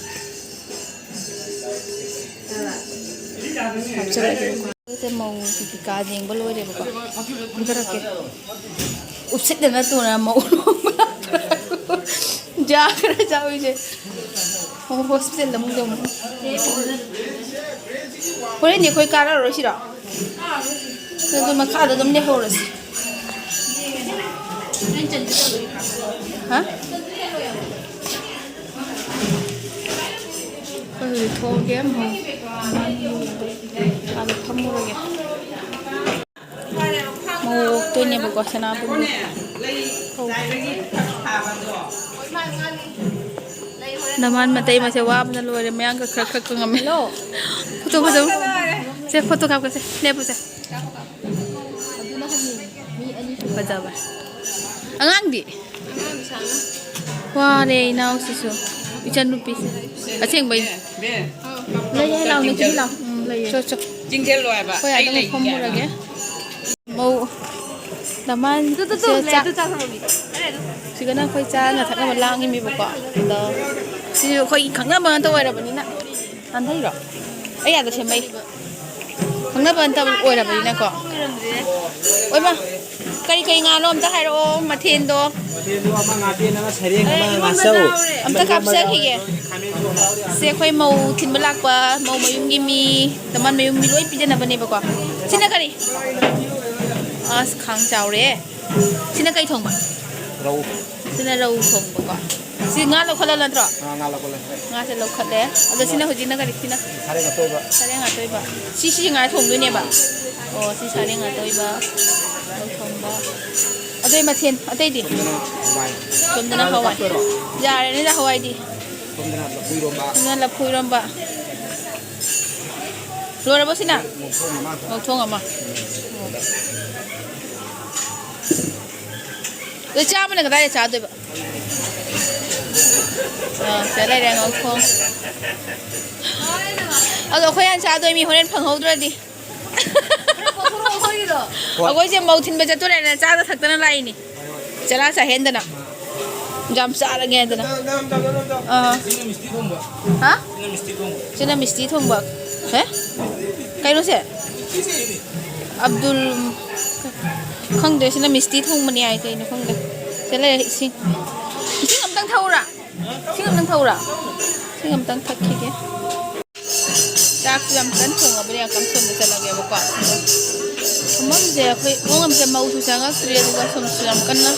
ꯍꯥꯞꯆꯜꯂꯒꯦꯕꯀꯣ꯫ ꯁꯦ ꯃꯧꯒꯤ ꯀꯩꯀꯥ ꯌꯦꯡꯕ ꯂꯣꯏꯔꯦꯕꯀꯣ꯫ ꯀꯨꯝꯊꯔꯛꯀꯦ꯫ ꯎꯞꯁꯤꯠꯇꯅ ꯇꯨꯅ ꯃꯧ ꯂꯨꯍꯣꯡꯕ ꯂꯥꯛꯇ꯭ꯔꯥ? ꯖꯥ ꯈꯔ ꯆꯥꯎꯏꯁꯦ꯫ ꯑꯣ, ꯍꯣꯁꯄꯤꯇꯥꯜꯗ ꯑꯃꯨꯛ ꯌꯧꯅꯤ꯫ ꯍꯣꯔꯦꯟꯗꯤ ꯑꯩꯈꯣꯏ ꯀꯥꯔꯛꯑꯔꯣꯏ ꯁꯤꯔꯣ? ꯑꯗꯨ ꯃꯈꯥꯗ ꯑꯗꯨꯝ ꯂꯩꯍꯧꯔꯁꯤ꯫ ꯍꯥ? ꯑꯩꯈꯣꯏ ꯍꯧꯖꯤꯛ ꯊꯣꯛꯑꯒꯦ, ꯑꯃꯨꯛ ꯑꯥꯗ ꯐꯝꯃꯨꯔꯒꯦ꯫ ꯃꯧ ꯑꯣꯛꯇꯣꯏꯅꯦꯕꯀꯣ, ꯁꯅꯥꯕꯨꯟꯗꯣ꯫ ꯅꯃꯥꯟ ꯃꯇꯩ ꯃꯁꯦ ꯋꯥꯕꯅ ꯂꯣꯏꯔꯦ, ꯃꯌꯥꯡꯒ ꯈꯔ ꯈꯔ ꯀꯪꯉꯝꯃꯦ꯫ ꯍꯜꯂꯣ꯫ ꯐꯣꯇꯣ ꯐꯖꯕ꯫ ꯁꯦ, ꯐꯣꯇꯣ ꯀꯥꯞꯀꯁꯦ, ꯂꯦꯞꯄꯨꯁꯦ꯫ ꯐꯖꯕ꯫ ꯑꯉꯥꯡꯗꯤ? ꯋꯥꯔꯦ ꯏꯅꯥꯎꯁꯤꯁꯨ꯫ ꯏꯆꯟꯅꯨꯄꯤꯁꯦ꯫ ꯑꯁꯦꯡꯕꯩꯅꯦ꯫ ꯂꯩꯌꯦ, ꯂꯥꯎꯅꯦ, ꯆꯤꯡ ꯂꯥꯎ꯫ ꯎꯝ, ꯂꯩꯌꯦ꯫ ꯆꯣ, ꯆꯣ꯫ ꯆꯤꯡꯁꯤꯜꯂꯣ ꯍꯥꯏꯕ꯫ ꯍꯣꯏ, ꯑꯩ ꯑꯗꯨꯝ ꯂꯩ ꯐꯝꯃꯨꯔꯒꯦ꯫ ꯃꯧ ꯗꯃꯥꯟ ꯇꯨ, ꯇꯨ, ꯇꯨ, ꯁꯦ ꯂꯩ, ꯆꯥꯛ꯫ ꯑꯗꯨ ꯆꯥꯛ ꯊꯣꯡꯉꯝꯃꯤ꯫ ꯁꯤꯗꯅ ꯑꯩꯈꯣꯏ ꯆꯥꯅ ꯊꯛꯅꯕ ꯂꯥꯡꯉꯤꯃꯤꯕꯀꯣ꯫ ꯑꯗꯣ ꯁꯤꯁꯨ ꯑꯩꯈꯣꯏꯒꯤ ꯈꯪꯅꯕ ꯉꯥꯛꯇ ꯑꯣꯏꯔꯕꯅꯤꯅ꯫ ꯅꯥꯟꯊꯩꯔꯣ? ꯑꯩ ꯑꯗ ꯁꯦꯝꯃꯩ꯫ ꯈꯪꯅꯕ ꯅꯠꯇꯕ ꯑꯣꯏꯔꯕꯅꯤꯅꯀꯣ꯫ ꯑꯣꯏꯃ, ꯀꯔꯤ ꯀꯔꯤ ꯉꯥꯅꯣ ꯑꯝꯇ ꯍꯥꯏꯔꯛꯑꯣ, ꯃꯊꯦꯜꯗꯣ꯫ ꯃꯊꯦꯜꯗꯣ ꯑꯃ ꯉꯥꯄꯦꯟ ꯑꯃ, ꯁꯔꯦꯡ ꯑꯃ, ꯉꯥꯆꯧ꯫ ꯑꯝꯇ ꯀꯥꯞꯆꯈꯤꯒꯦ꯫ ꯁꯦ, ꯑꯩꯈꯣꯏ ꯃꯧ ꯊꯤꯟꯕ ꯂꯥꯛꯄ, ꯃꯧ ꯃꯌꯨꯝꯒꯤ ꯃꯤ, ꯗꯃꯥꯟ ꯃꯌꯨꯝꯒꯤ ꯂꯣꯏ ꯄꯤꯖꯅꯕꯅꯦꯕꯀꯣ꯫ ꯁꯤꯅ ꯀꯔꯤ? ꯑꯁ, ꯈꯥꯡ ꯆꯥꯎꯔꯦ꯫ ꯁꯤꯅ ꯀꯩ ꯊꯣꯡꯕ? ꯔꯧ꯫ ꯁꯤꯅ ꯔꯧ ꯊꯣꯡꯕꯀꯣ꯫ ꯁꯤ ꯉꯥ ꯂꯧꯈꯠꯂ ꯅꯠꯇ꯭ꯔꯣ? ꯉꯥ, ꯉꯥ ꯂꯧꯈꯠꯂꯦ꯫ ꯉꯥꯁꯦ ꯂꯧꯈꯠꯂꯦ꯫ ꯑꯗꯣ ꯁꯤꯅ ꯍꯧꯖꯤꯛꯅ ꯀꯔꯤ? ꯁꯤꯅ ꯁꯥꯔꯦꯡ ꯑꯇꯣꯏꯕ꯫ ꯁꯥꯔꯦꯡ ꯑꯇꯣꯏꯕ꯫ ꯁꯤ, ꯁꯤ ꯉꯥ ꯊꯣꯡꯗꯣꯏꯅꯦꯕ꯫ ꯑꯣ, ꯁꯤ ꯁꯥꯔꯦꯡ ꯑꯇꯣꯏꯕ꯫ ꯂꯧ ꯊꯣꯡꯕ꯫ ꯑꯇꯩ ꯃꯊꯦꯜ, ꯑꯇꯩꯗꯤ? ꯁꯣꯝꯗꯅ ꯍꯋꯥꯏ꯫ ꯁꯣꯝꯗꯅ ꯉꯥ ꯍꯋꯥꯏ꯫ ꯍꯥꯞꯇꯣꯏꯔꯣ? ꯌꯥꯔꯦꯅꯦ ꯍꯋꯥꯏꯗꯤ꯫ ꯁꯣꯝꯗꯅ ꯂꯐꯨ ꯏꯔꯣꯝꯕ꯫ ꯁꯣꯝꯗꯅ ꯂꯐꯨ ꯏꯔꯣꯝꯕ꯫ ꯂꯣꯏꯔꯕꯣ ꯁꯤꯅ? ꯉꯧꯊꯣꯡ ꯑꯃ꯫ ꯉꯧꯊꯣꯡ ꯑꯃ꯫ ꯑꯗꯨ ꯆꯥꯕꯅ ꯀꯗꯥꯏꯗ ꯆꯥꯗꯣꯏꯕ? ꯑꯥ, ꯁꯤꯗ ꯂꯩꯔꯦ ꯉꯧꯊꯣꯡ꯫ ꯑꯗꯣ ꯑꯩꯈꯣꯏ ꯍꯥꯟꯅ ꯆꯥꯗꯣꯏ ꯃꯤ ꯍꯣꯔꯦꯟ ꯐꯪꯍꯧꯗ꯭ꯔꯗꯤ꯫ ꯑꯩꯈꯣꯏꯁꯦ ꯃꯧ ꯊꯤꯟꯕ ꯆꯠꯇꯣꯔꯦꯅ ꯆꯥꯗ ꯊꯛꯇꯅ ꯂꯥꯛꯏꯅꯤ꯫ ꯆꯔꯥ ꯆꯥꯍꯦꯟꯗꯅ꯫ ꯌꯥꯝ ꯆꯥꯔꯒꯦ ꯍꯥꯏꯗꯅ꯫ ꯑꯥ꯫ ꯁꯤꯅ ꯃꯤꯁꯇꯤ ꯊꯣꯡꯕ꯫ ꯍꯥ? ꯁꯤꯅ ꯃꯤꯁꯇꯤ ꯊꯣꯡꯕ꯫ ꯁꯤꯅ ꯃꯤꯁꯇꯤ ꯊꯣꯡꯕ꯫ ꯍꯦ? ꯀꯩꯅꯣꯁꯦ? ꯑꯕꯗꯨꯜ, ꯈꯪꯗꯦ, ꯁꯤꯅ ꯃꯤꯁꯇꯤ ꯊꯣꯡꯕꯅꯤ ꯍꯥꯏ, ꯀꯩꯅꯣ ꯈꯪꯗꯦ꯫ ꯁꯤꯗ ꯂꯩꯔꯦ ꯏꯁꯤꯡ꯫ ꯏꯁꯤꯡ ꯑꯝꯇꯪ ꯊꯛꯎꯔꯥ? ꯏꯁꯤꯡ ꯑꯝꯇꯪ ꯊꯛꯎꯔꯥ? ꯏꯁꯤꯡ ꯑꯝꯇꯪ ꯊꯛꯈꯤꯒꯦ꯫ ꯆꯥꯛꯁꯨ ꯌꯥꯝ ꯀꯟꯅ ꯊꯣꯡꯉꯕꯅꯦ, ꯌꯥꯝ ꯀꯟꯅ ꯊꯣꯡꯕ ꯆꯠꯂꯒꯦꯕꯀꯣ꯫ ꯐꯝꯐꯝꯁꯦ ꯑꯩꯈꯣꯏ ꯃꯑꯣꯡ ꯑꯃꯁꯦ ꯃꯧꯁꯨ ꯆꯪꯉꯛꯇ꯭ꯔꯤ, ꯑꯗꯨꯒ ꯁꯣꯝꯁꯨ ꯌꯥꯝ ꯀꯟꯅ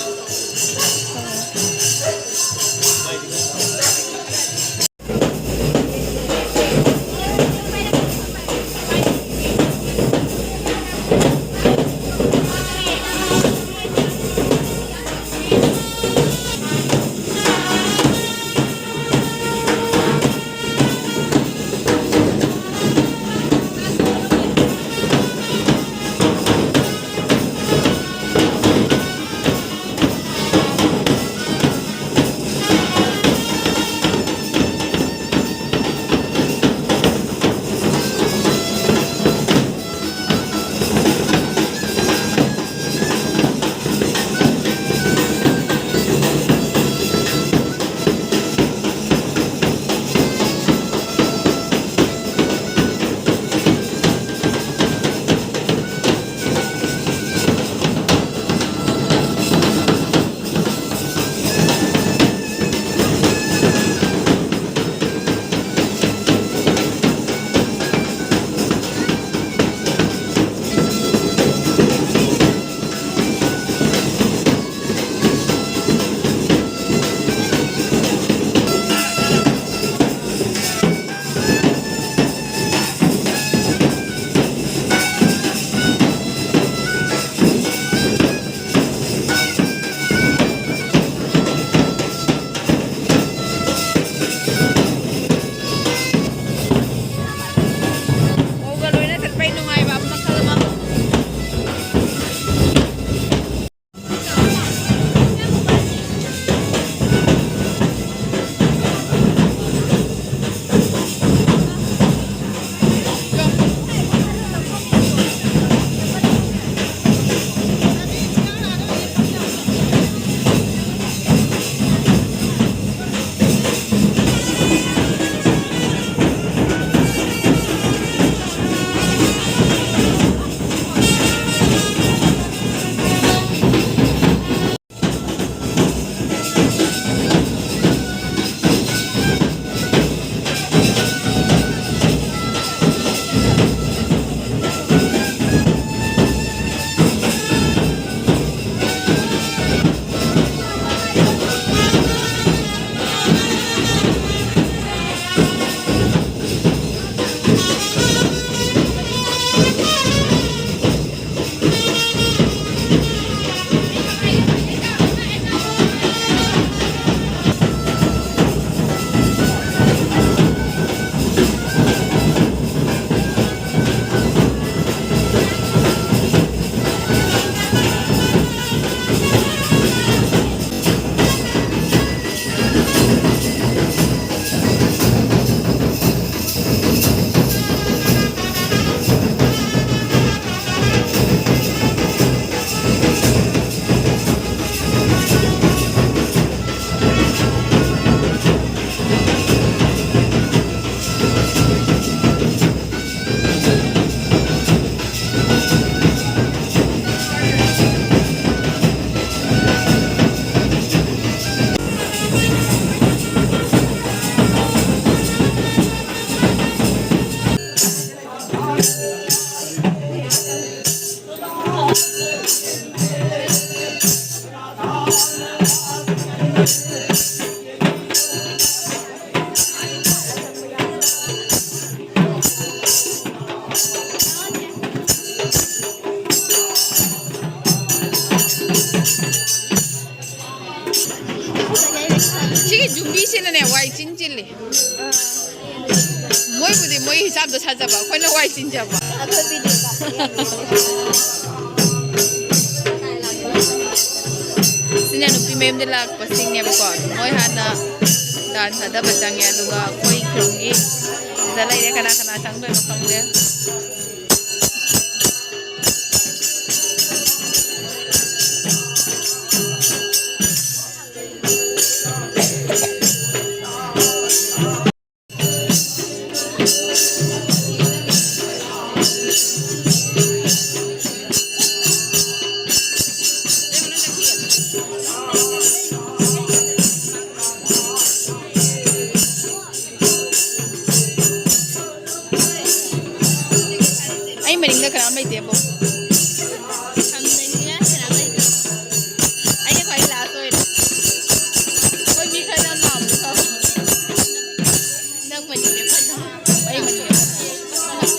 ꯁꯤꯒꯤ ꯌꯨꯝꯕꯤꯁꯤꯅꯅꯦ ꯋꯥꯏ ꯆꯤꯟ ꯆꯤꯜꯂꯤ꯫ ꯃꯣꯏꯕꯨꯗꯤ ꯃꯣꯏ ꯍꯤꯁꯥꯕꯇ ꯁꯥꯖꯕ, ꯑꯩꯈꯣꯏꯅ ꯋꯥꯏ ꯆꯤꯟꯖꯕ꯫ ꯑꯩꯈꯣꯏ video ꯀꯥꯞꯄ ꯌꯥꯗꯦ꯫ ꯁꯤꯅ ꯅꯨꯄꯤ ꯃꯌꯨꯝꯗ ꯂꯥꯛꯄꯁꯤꯡꯅꯦꯕꯀꯣ꯫ ꯃꯣꯏ ꯍꯥꯟꯅ ꯗꯥꯟ ꯊꯥꯗꯕ ꯆꯪꯉꯦ, ꯑꯗꯨꯒ ꯑꯩꯈꯣꯏ ꯈꯨꯟꯒꯤ ꯁꯤꯗ ꯂꯩꯔꯦ꯫ ꯀꯅꯥ ꯀꯅꯥ ꯆꯪꯗꯣꯏꯅꯣ ꯈꯪꯗꯦ꯫ ꯑꯩ ꯃꯅꯤꯡꯗ ꯀꯅꯥꯝ ꯂꯩꯇꯦꯕꯣ꯫ ꯊꯝꯅꯅꯤꯡꯉꯥꯏ ꯀꯅꯥꯝ ꯂꯩꯇꯦ꯫ ꯑꯩꯅ ꯈ꯭ꯋꯥꯏ last ꯑꯣꯏꯔꯦ꯫ ꯑꯩꯈꯣꯏ ꯃꯤ ꯈꯔ ꯌꯥꯝ ꯂꯥꯎꯕꯗꯤ ꯐꯕ꯫ ꯅꯪ ꯃꯅꯤꯡꯗ ꯈꯔ ꯂꯥꯎ-, ꯑꯩ ꯃꯅꯤꯡꯗ ꯈꯔ ꯂꯥꯎ-,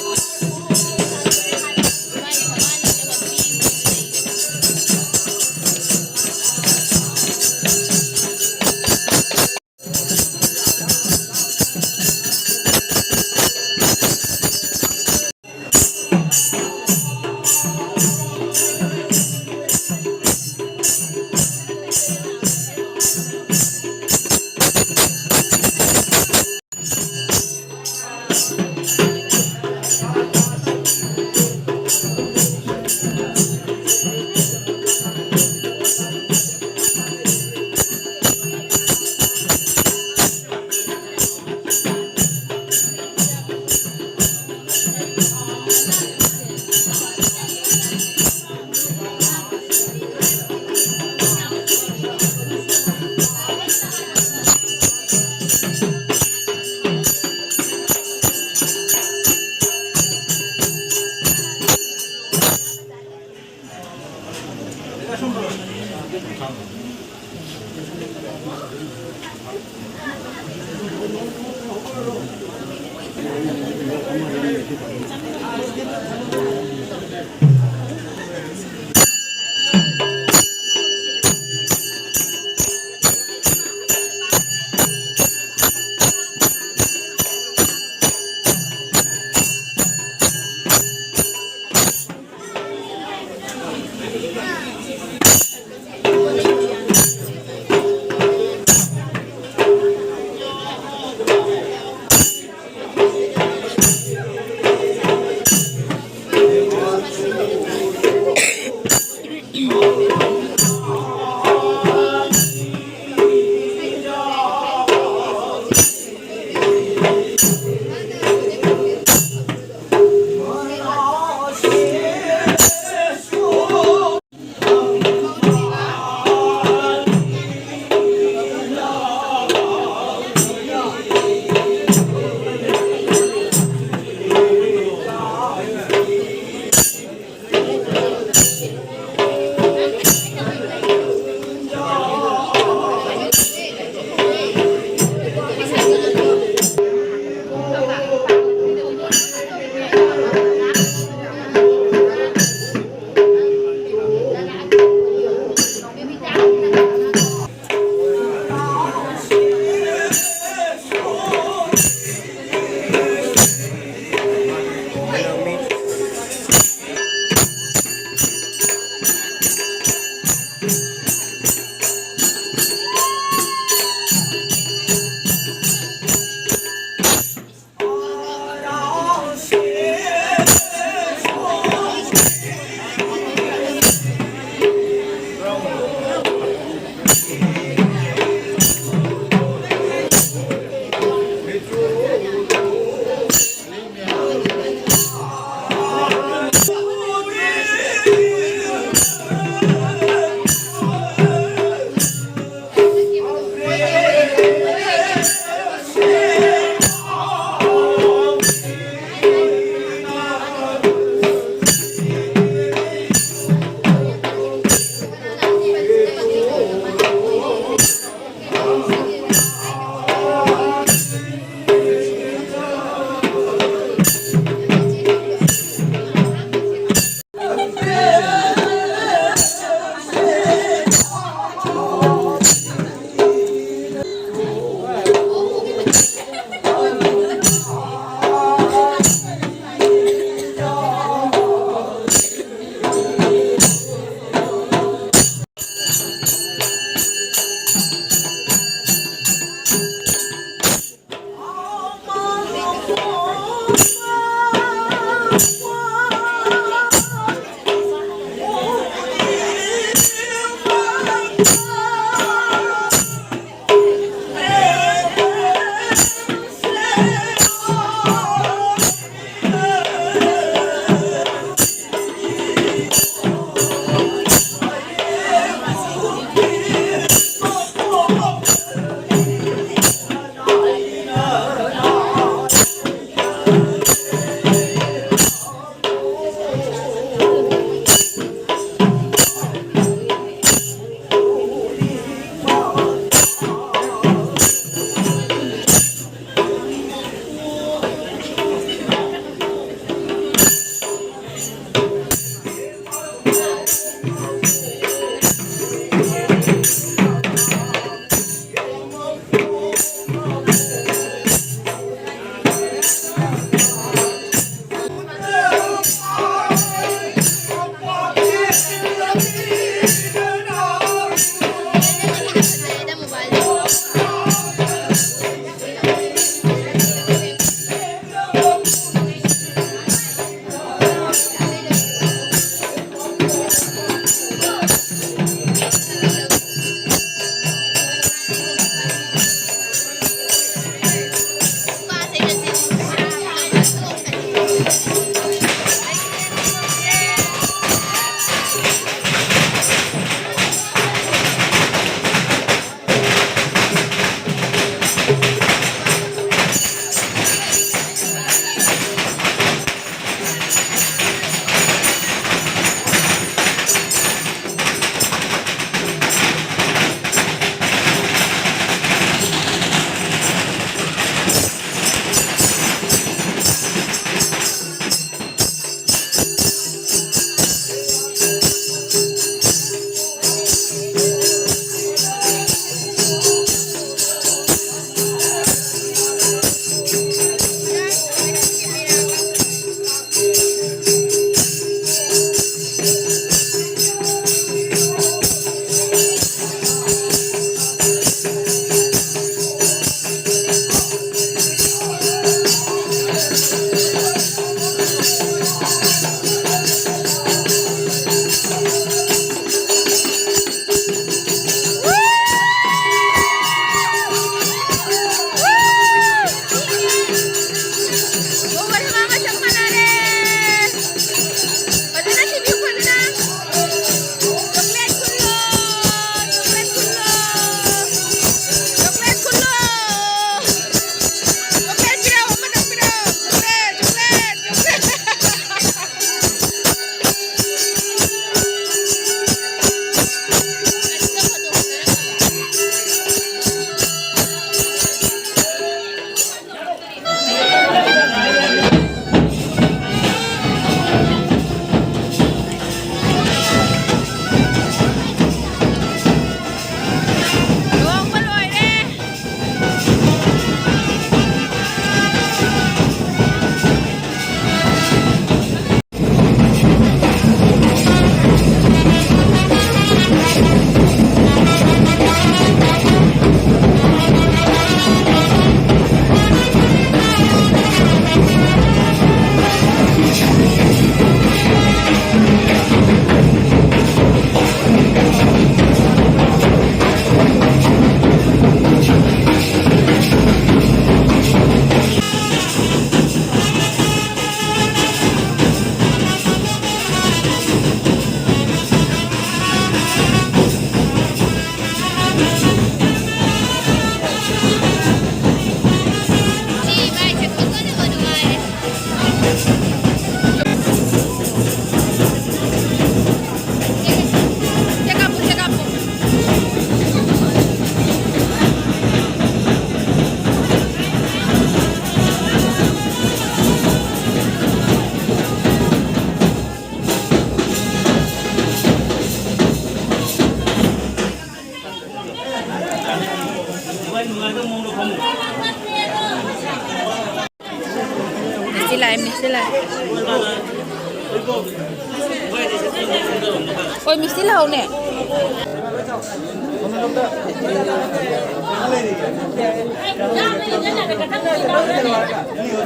ꯍꯣꯏ, ꯃꯤꯁꯇꯤ ꯂꯥꯛꯍꯧꯅꯦ꯫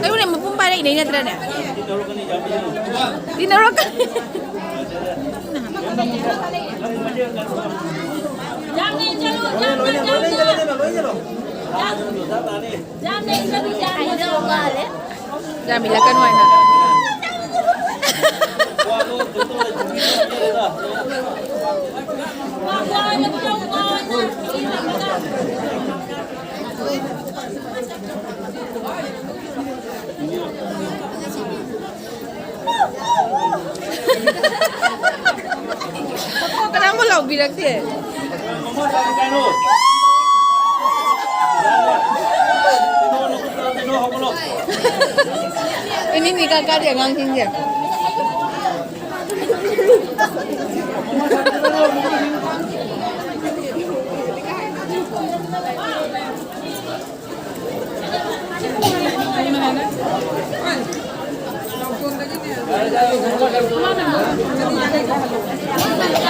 ꯑꯩꯕꯨꯅꯦ ꯃꯄꯨꯝ ꯄꯥꯏꯔꯛꯏꯅꯦ ꯅꯠꯇ꯭ꯔꯅꯦ? ꯇꯤꯟꯅꯔꯛꯀꯅꯤ꯫ ꯌꯥꯝ ꯏꯜꯂꯛꯀꯅꯨ ꯍꯥꯏꯅ꯫ ꯀꯅꯥꯝꯕꯨ ꯂꯥꯎꯕꯤꯔꯛꯇꯦ꯫ ꯏꯅꯤꯡ ꯏꯀꯥ ꯀꯥꯗꯦ ꯑꯉꯥꯡꯁꯤꯡꯁꯦ꯫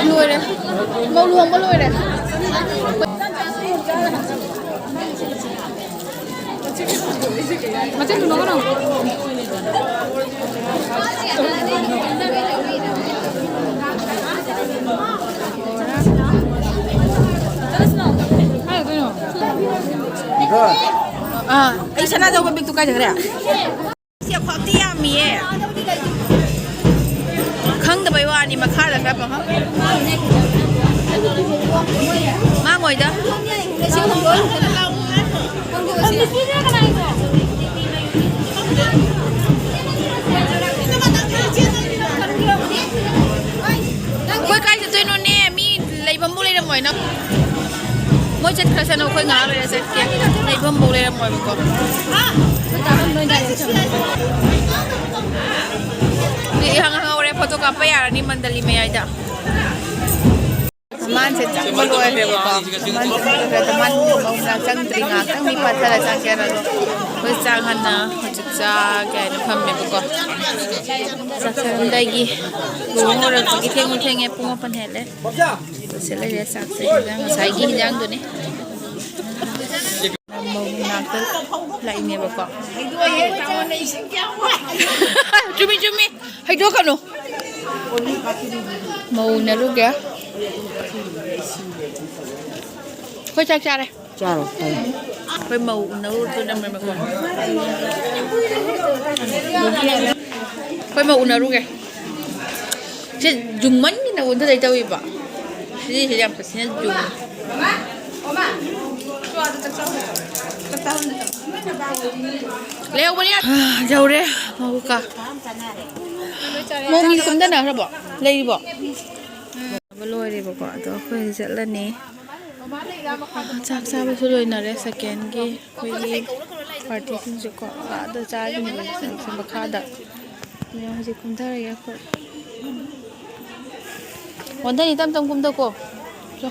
ꯂꯣꯏꯔꯦ꯫ ꯃꯧ ꯂꯨꯍꯣꯡꯕ ꯂꯣꯏꯔꯦ꯫ ꯃꯆꯤꯟ ꯇꯨꯝꯃꯒꯅꯨ꯫ ꯀꯥꯏꯗ ꯀꯩꯅꯣ? ꯑꯥ, ꯑꯩ ꯁꯅꯥꯖꯧꯕ ꯕꯦꯒꯇꯨ ꯀꯥꯏ ꯆꯠꯈ꯭ꯔꯦ? ꯁꯤ ꯈ꯭ꯋꯥꯛꯇꯤ ꯌꯥꯝꯃꯤꯌꯦ꯫ ꯈꯪꯗꯕꯩ ꯋꯥꯅꯤ, ꯃꯈꯥꯗ ꯈꯔ ꯄꯪꯍꯪ-, ꯃꯥꯡꯉꯣꯏꯗ꯫ ꯑꯩꯈꯣꯏ ꯀꯥꯏ ꯆꯠꯇꯣꯏꯅꯣꯅꯦ? ꯃꯤ ꯂꯩꯐꯝꯕꯨ ꯂꯩꯔꯝꯃꯣꯏꯅ꯫ ꯃꯣꯏ ꯆꯠꯈ꯭ꯔꯁꯅꯨ, ꯑꯩꯈꯣꯏ ꯉꯥꯏꯍꯥꯛ ꯂꯩꯔ ꯆꯠꯀꯦ꯫ ꯂꯩꯐꯝꯕꯨ ꯂꯩꯔꯝꯃꯣꯏꯕꯀꯣ꯫ ꯏꯍꯪ ꯍꯪꯍꯧꯔꯦ, ꯐꯣꯇꯣ ꯀꯥꯞꯄ ꯌꯥꯔꯅꯤ ꯃꯟꯗꯂꯤ ꯃꯌꯥꯏꯗ꯫ ꯃꯥꯟꯁꯦ ꯆꯪꯕ ꯂꯣꯏꯈ꯭ꯔꯦꯕꯀꯣ꯫ ꯃꯥꯟꯁꯦ ꯆꯪꯕ ꯂꯣꯏꯈ꯭ꯔꯦ꯫ ꯃꯥꯟ ꯃꯅꯨꯡꯗ ꯆꯪꯗ꯭ꯔꯤ, ꯉꯥꯏꯍꯥꯛꯇꯪ ꯃꯤ ꯐꯠꯊꯔ ꯆꯪꯒꯦꯅ꯫ ꯑꯩꯈꯣꯏ ꯆꯥꯛ ꯍꯥꯟꯅ ꯍꯧꯖꯤꯛ ꯆꯥꯒꯦ ꯍꯥꯏꯅ ꯐꯝꯃꯦꯕꯀꯣ꯫ ꯆꯥꯛ ꯆꯥꯔꯝꯗꯥꯏꯒꯤ ꯂꯨꯍꯣꯡ ꯍꯧꯔꯛꯄꯒꯤ ꯊꯦꯡꯉꯨ ꯊꯦꯡꯉꯦ, ꯄꯨꯡ ꯃꯥꯄꯟ ꯍꯦꯜꯂꯦ꯫ ꯁꯤ ꯂꯩꯔꯦ ꯆꯥꯛꯁꯦ, ꯍꯤꯟꯖꯥꯡ ꯉꯁꯥꯏꯒꯤ ꯍꯤꯟꯖꯥꯡꯗꯨꯅꯤ꯫ ꯃꯧ ꯃꯅꯥꯛꯇ ꯂꯥꯛꯏꯅꯦꯕꯀꯣ꯫ ꯆꯨꯝꯃꯤ, ꯆꯨꯝꯃꯤ꯫ ꯍꯩꯗꯣꯛꯀꯅꯨ꯫ ꯃꯧ ꯎꯅꯔꯨꯒꯦ꯫ ꯑꯩꯈꯣꯏ ꯆꯥꯛ ꯆꯥꯔꯦ꯫ ꯆꯥꯔꯣ, ꯆꯥꯔꯣ꯫ ꯑꯩꯈꯣꯏ ꯃꯧ ꯎꯅꯔꯨꯗꯣꯏꯅꯦ꯫ ꯑꯩꯈꯣꯏ ꯃꯧ ꯎꯅꯔꯨꯒꯦ꯫ ꯁꯤ ꯖꯨꯝꯃꯟꯒꯤ ꯅꯉꯣꯟꯗꯗꯩ ꯇꯧꯏꯕ꯫ ꯁꯤꯁꯦ ꯌꯥꯝ ꯁꯥꯊꯤꯅ ꯖꯨꯝ꯫ ꯂꯩꯍꯧꯕꯅꯤ꯫ ꯌꯧꯔꯦ꯫ ꯃꯧ ꯀꯥ꯫ ꯃꯧ ꯃꯤ ꯀꯨꯝꯗꯅꯈ꯭ꯔꯕꯣ? ꯂꯩꯔꯤꯕꯣ? ꯂꯣꯏꯔꯦꯕꯀꯣ, ꯑꯗꯣ ꯑꯩꯈꯣꯏ ꯍꯧꯖꯤꯛ ꯆꯠꯂꯅꯤ꯫ ꯆꯥꯛ ꯆꯥꯕꯁꯨ ꯂꯣꯏꯅꯔꯦ꯫ ꯁꯦꯀꯦꯟꯒꯤ ꯑꯩꯈꯣꯏꯒꯤ ꯄꯥꯔꯇꯤꯁꯤꯡꯁꯨꯀꯣ ꯑꯥꯗ ꯆꯥꯔꯤꯅꯦꯕ, ꯃꯈꯥꯗ꯫ ꯃꯌꯥꯝ ꯍꯧꯖꯤꯛ ꯀꯨꯝꯊꯔꯒꯦ ꯑꯩꯈꯣꯏ꯫ ꯑꯣꯟꯊꯅꯤ, ꯇꯞ ꯇꯞ ꯀꯨꯝꯊꯀꯣ꯫ ꯆꯣ꯫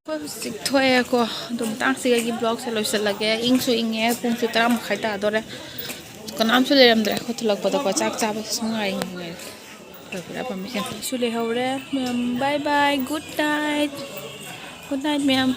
ꯑꯩꯈꯣꯏ ꯍꯧꯖꯤꯛ ꯊꯣꯛꯑꯦꯀꯣ꯫ ꯑꯗꯣ ꯃꯇꯥꯡꯁꯤꯗꯒꯤ ꯕ꯭ꯂꯣꯒꯁꯦ ꯂꯣꯏꯁꯤꯜꯂꯒꯦ꯫ ꯏꯪꯁꯨ ꯏꯪꯉꯦ, ꯄꯨꯡꯁꯨ ꯇꯔꯥ ꯃꯈꯥꯏ ꯇꯥꯗꯣꯔꯦ꯫ ꯀꯅꯥꯝꯁꯨ ꯂꯩꯔꯝꯗ꯭ꯔꯦ ꯑꯩꯈꯣꯏ ꯊꯣꯛꯂꯛꯄꯗꯀꯣ꯫ ꯆꯥꯛ ꯆꯥꯕꯁꯨ ꯉꯥꯏ ꯉꯥꯏ ꯂꯣꯏꯁꯤꯜꯂꯛꯄ ꯃꯤꯁꯤꯡ꯫ ꯁꯨ ꯂꯩꯍꯧꯔꯦ ꯃꯌꯥꯝ꯫ Bye bye, good night꯫ Good night ꯃꯌꯥꯝ꯫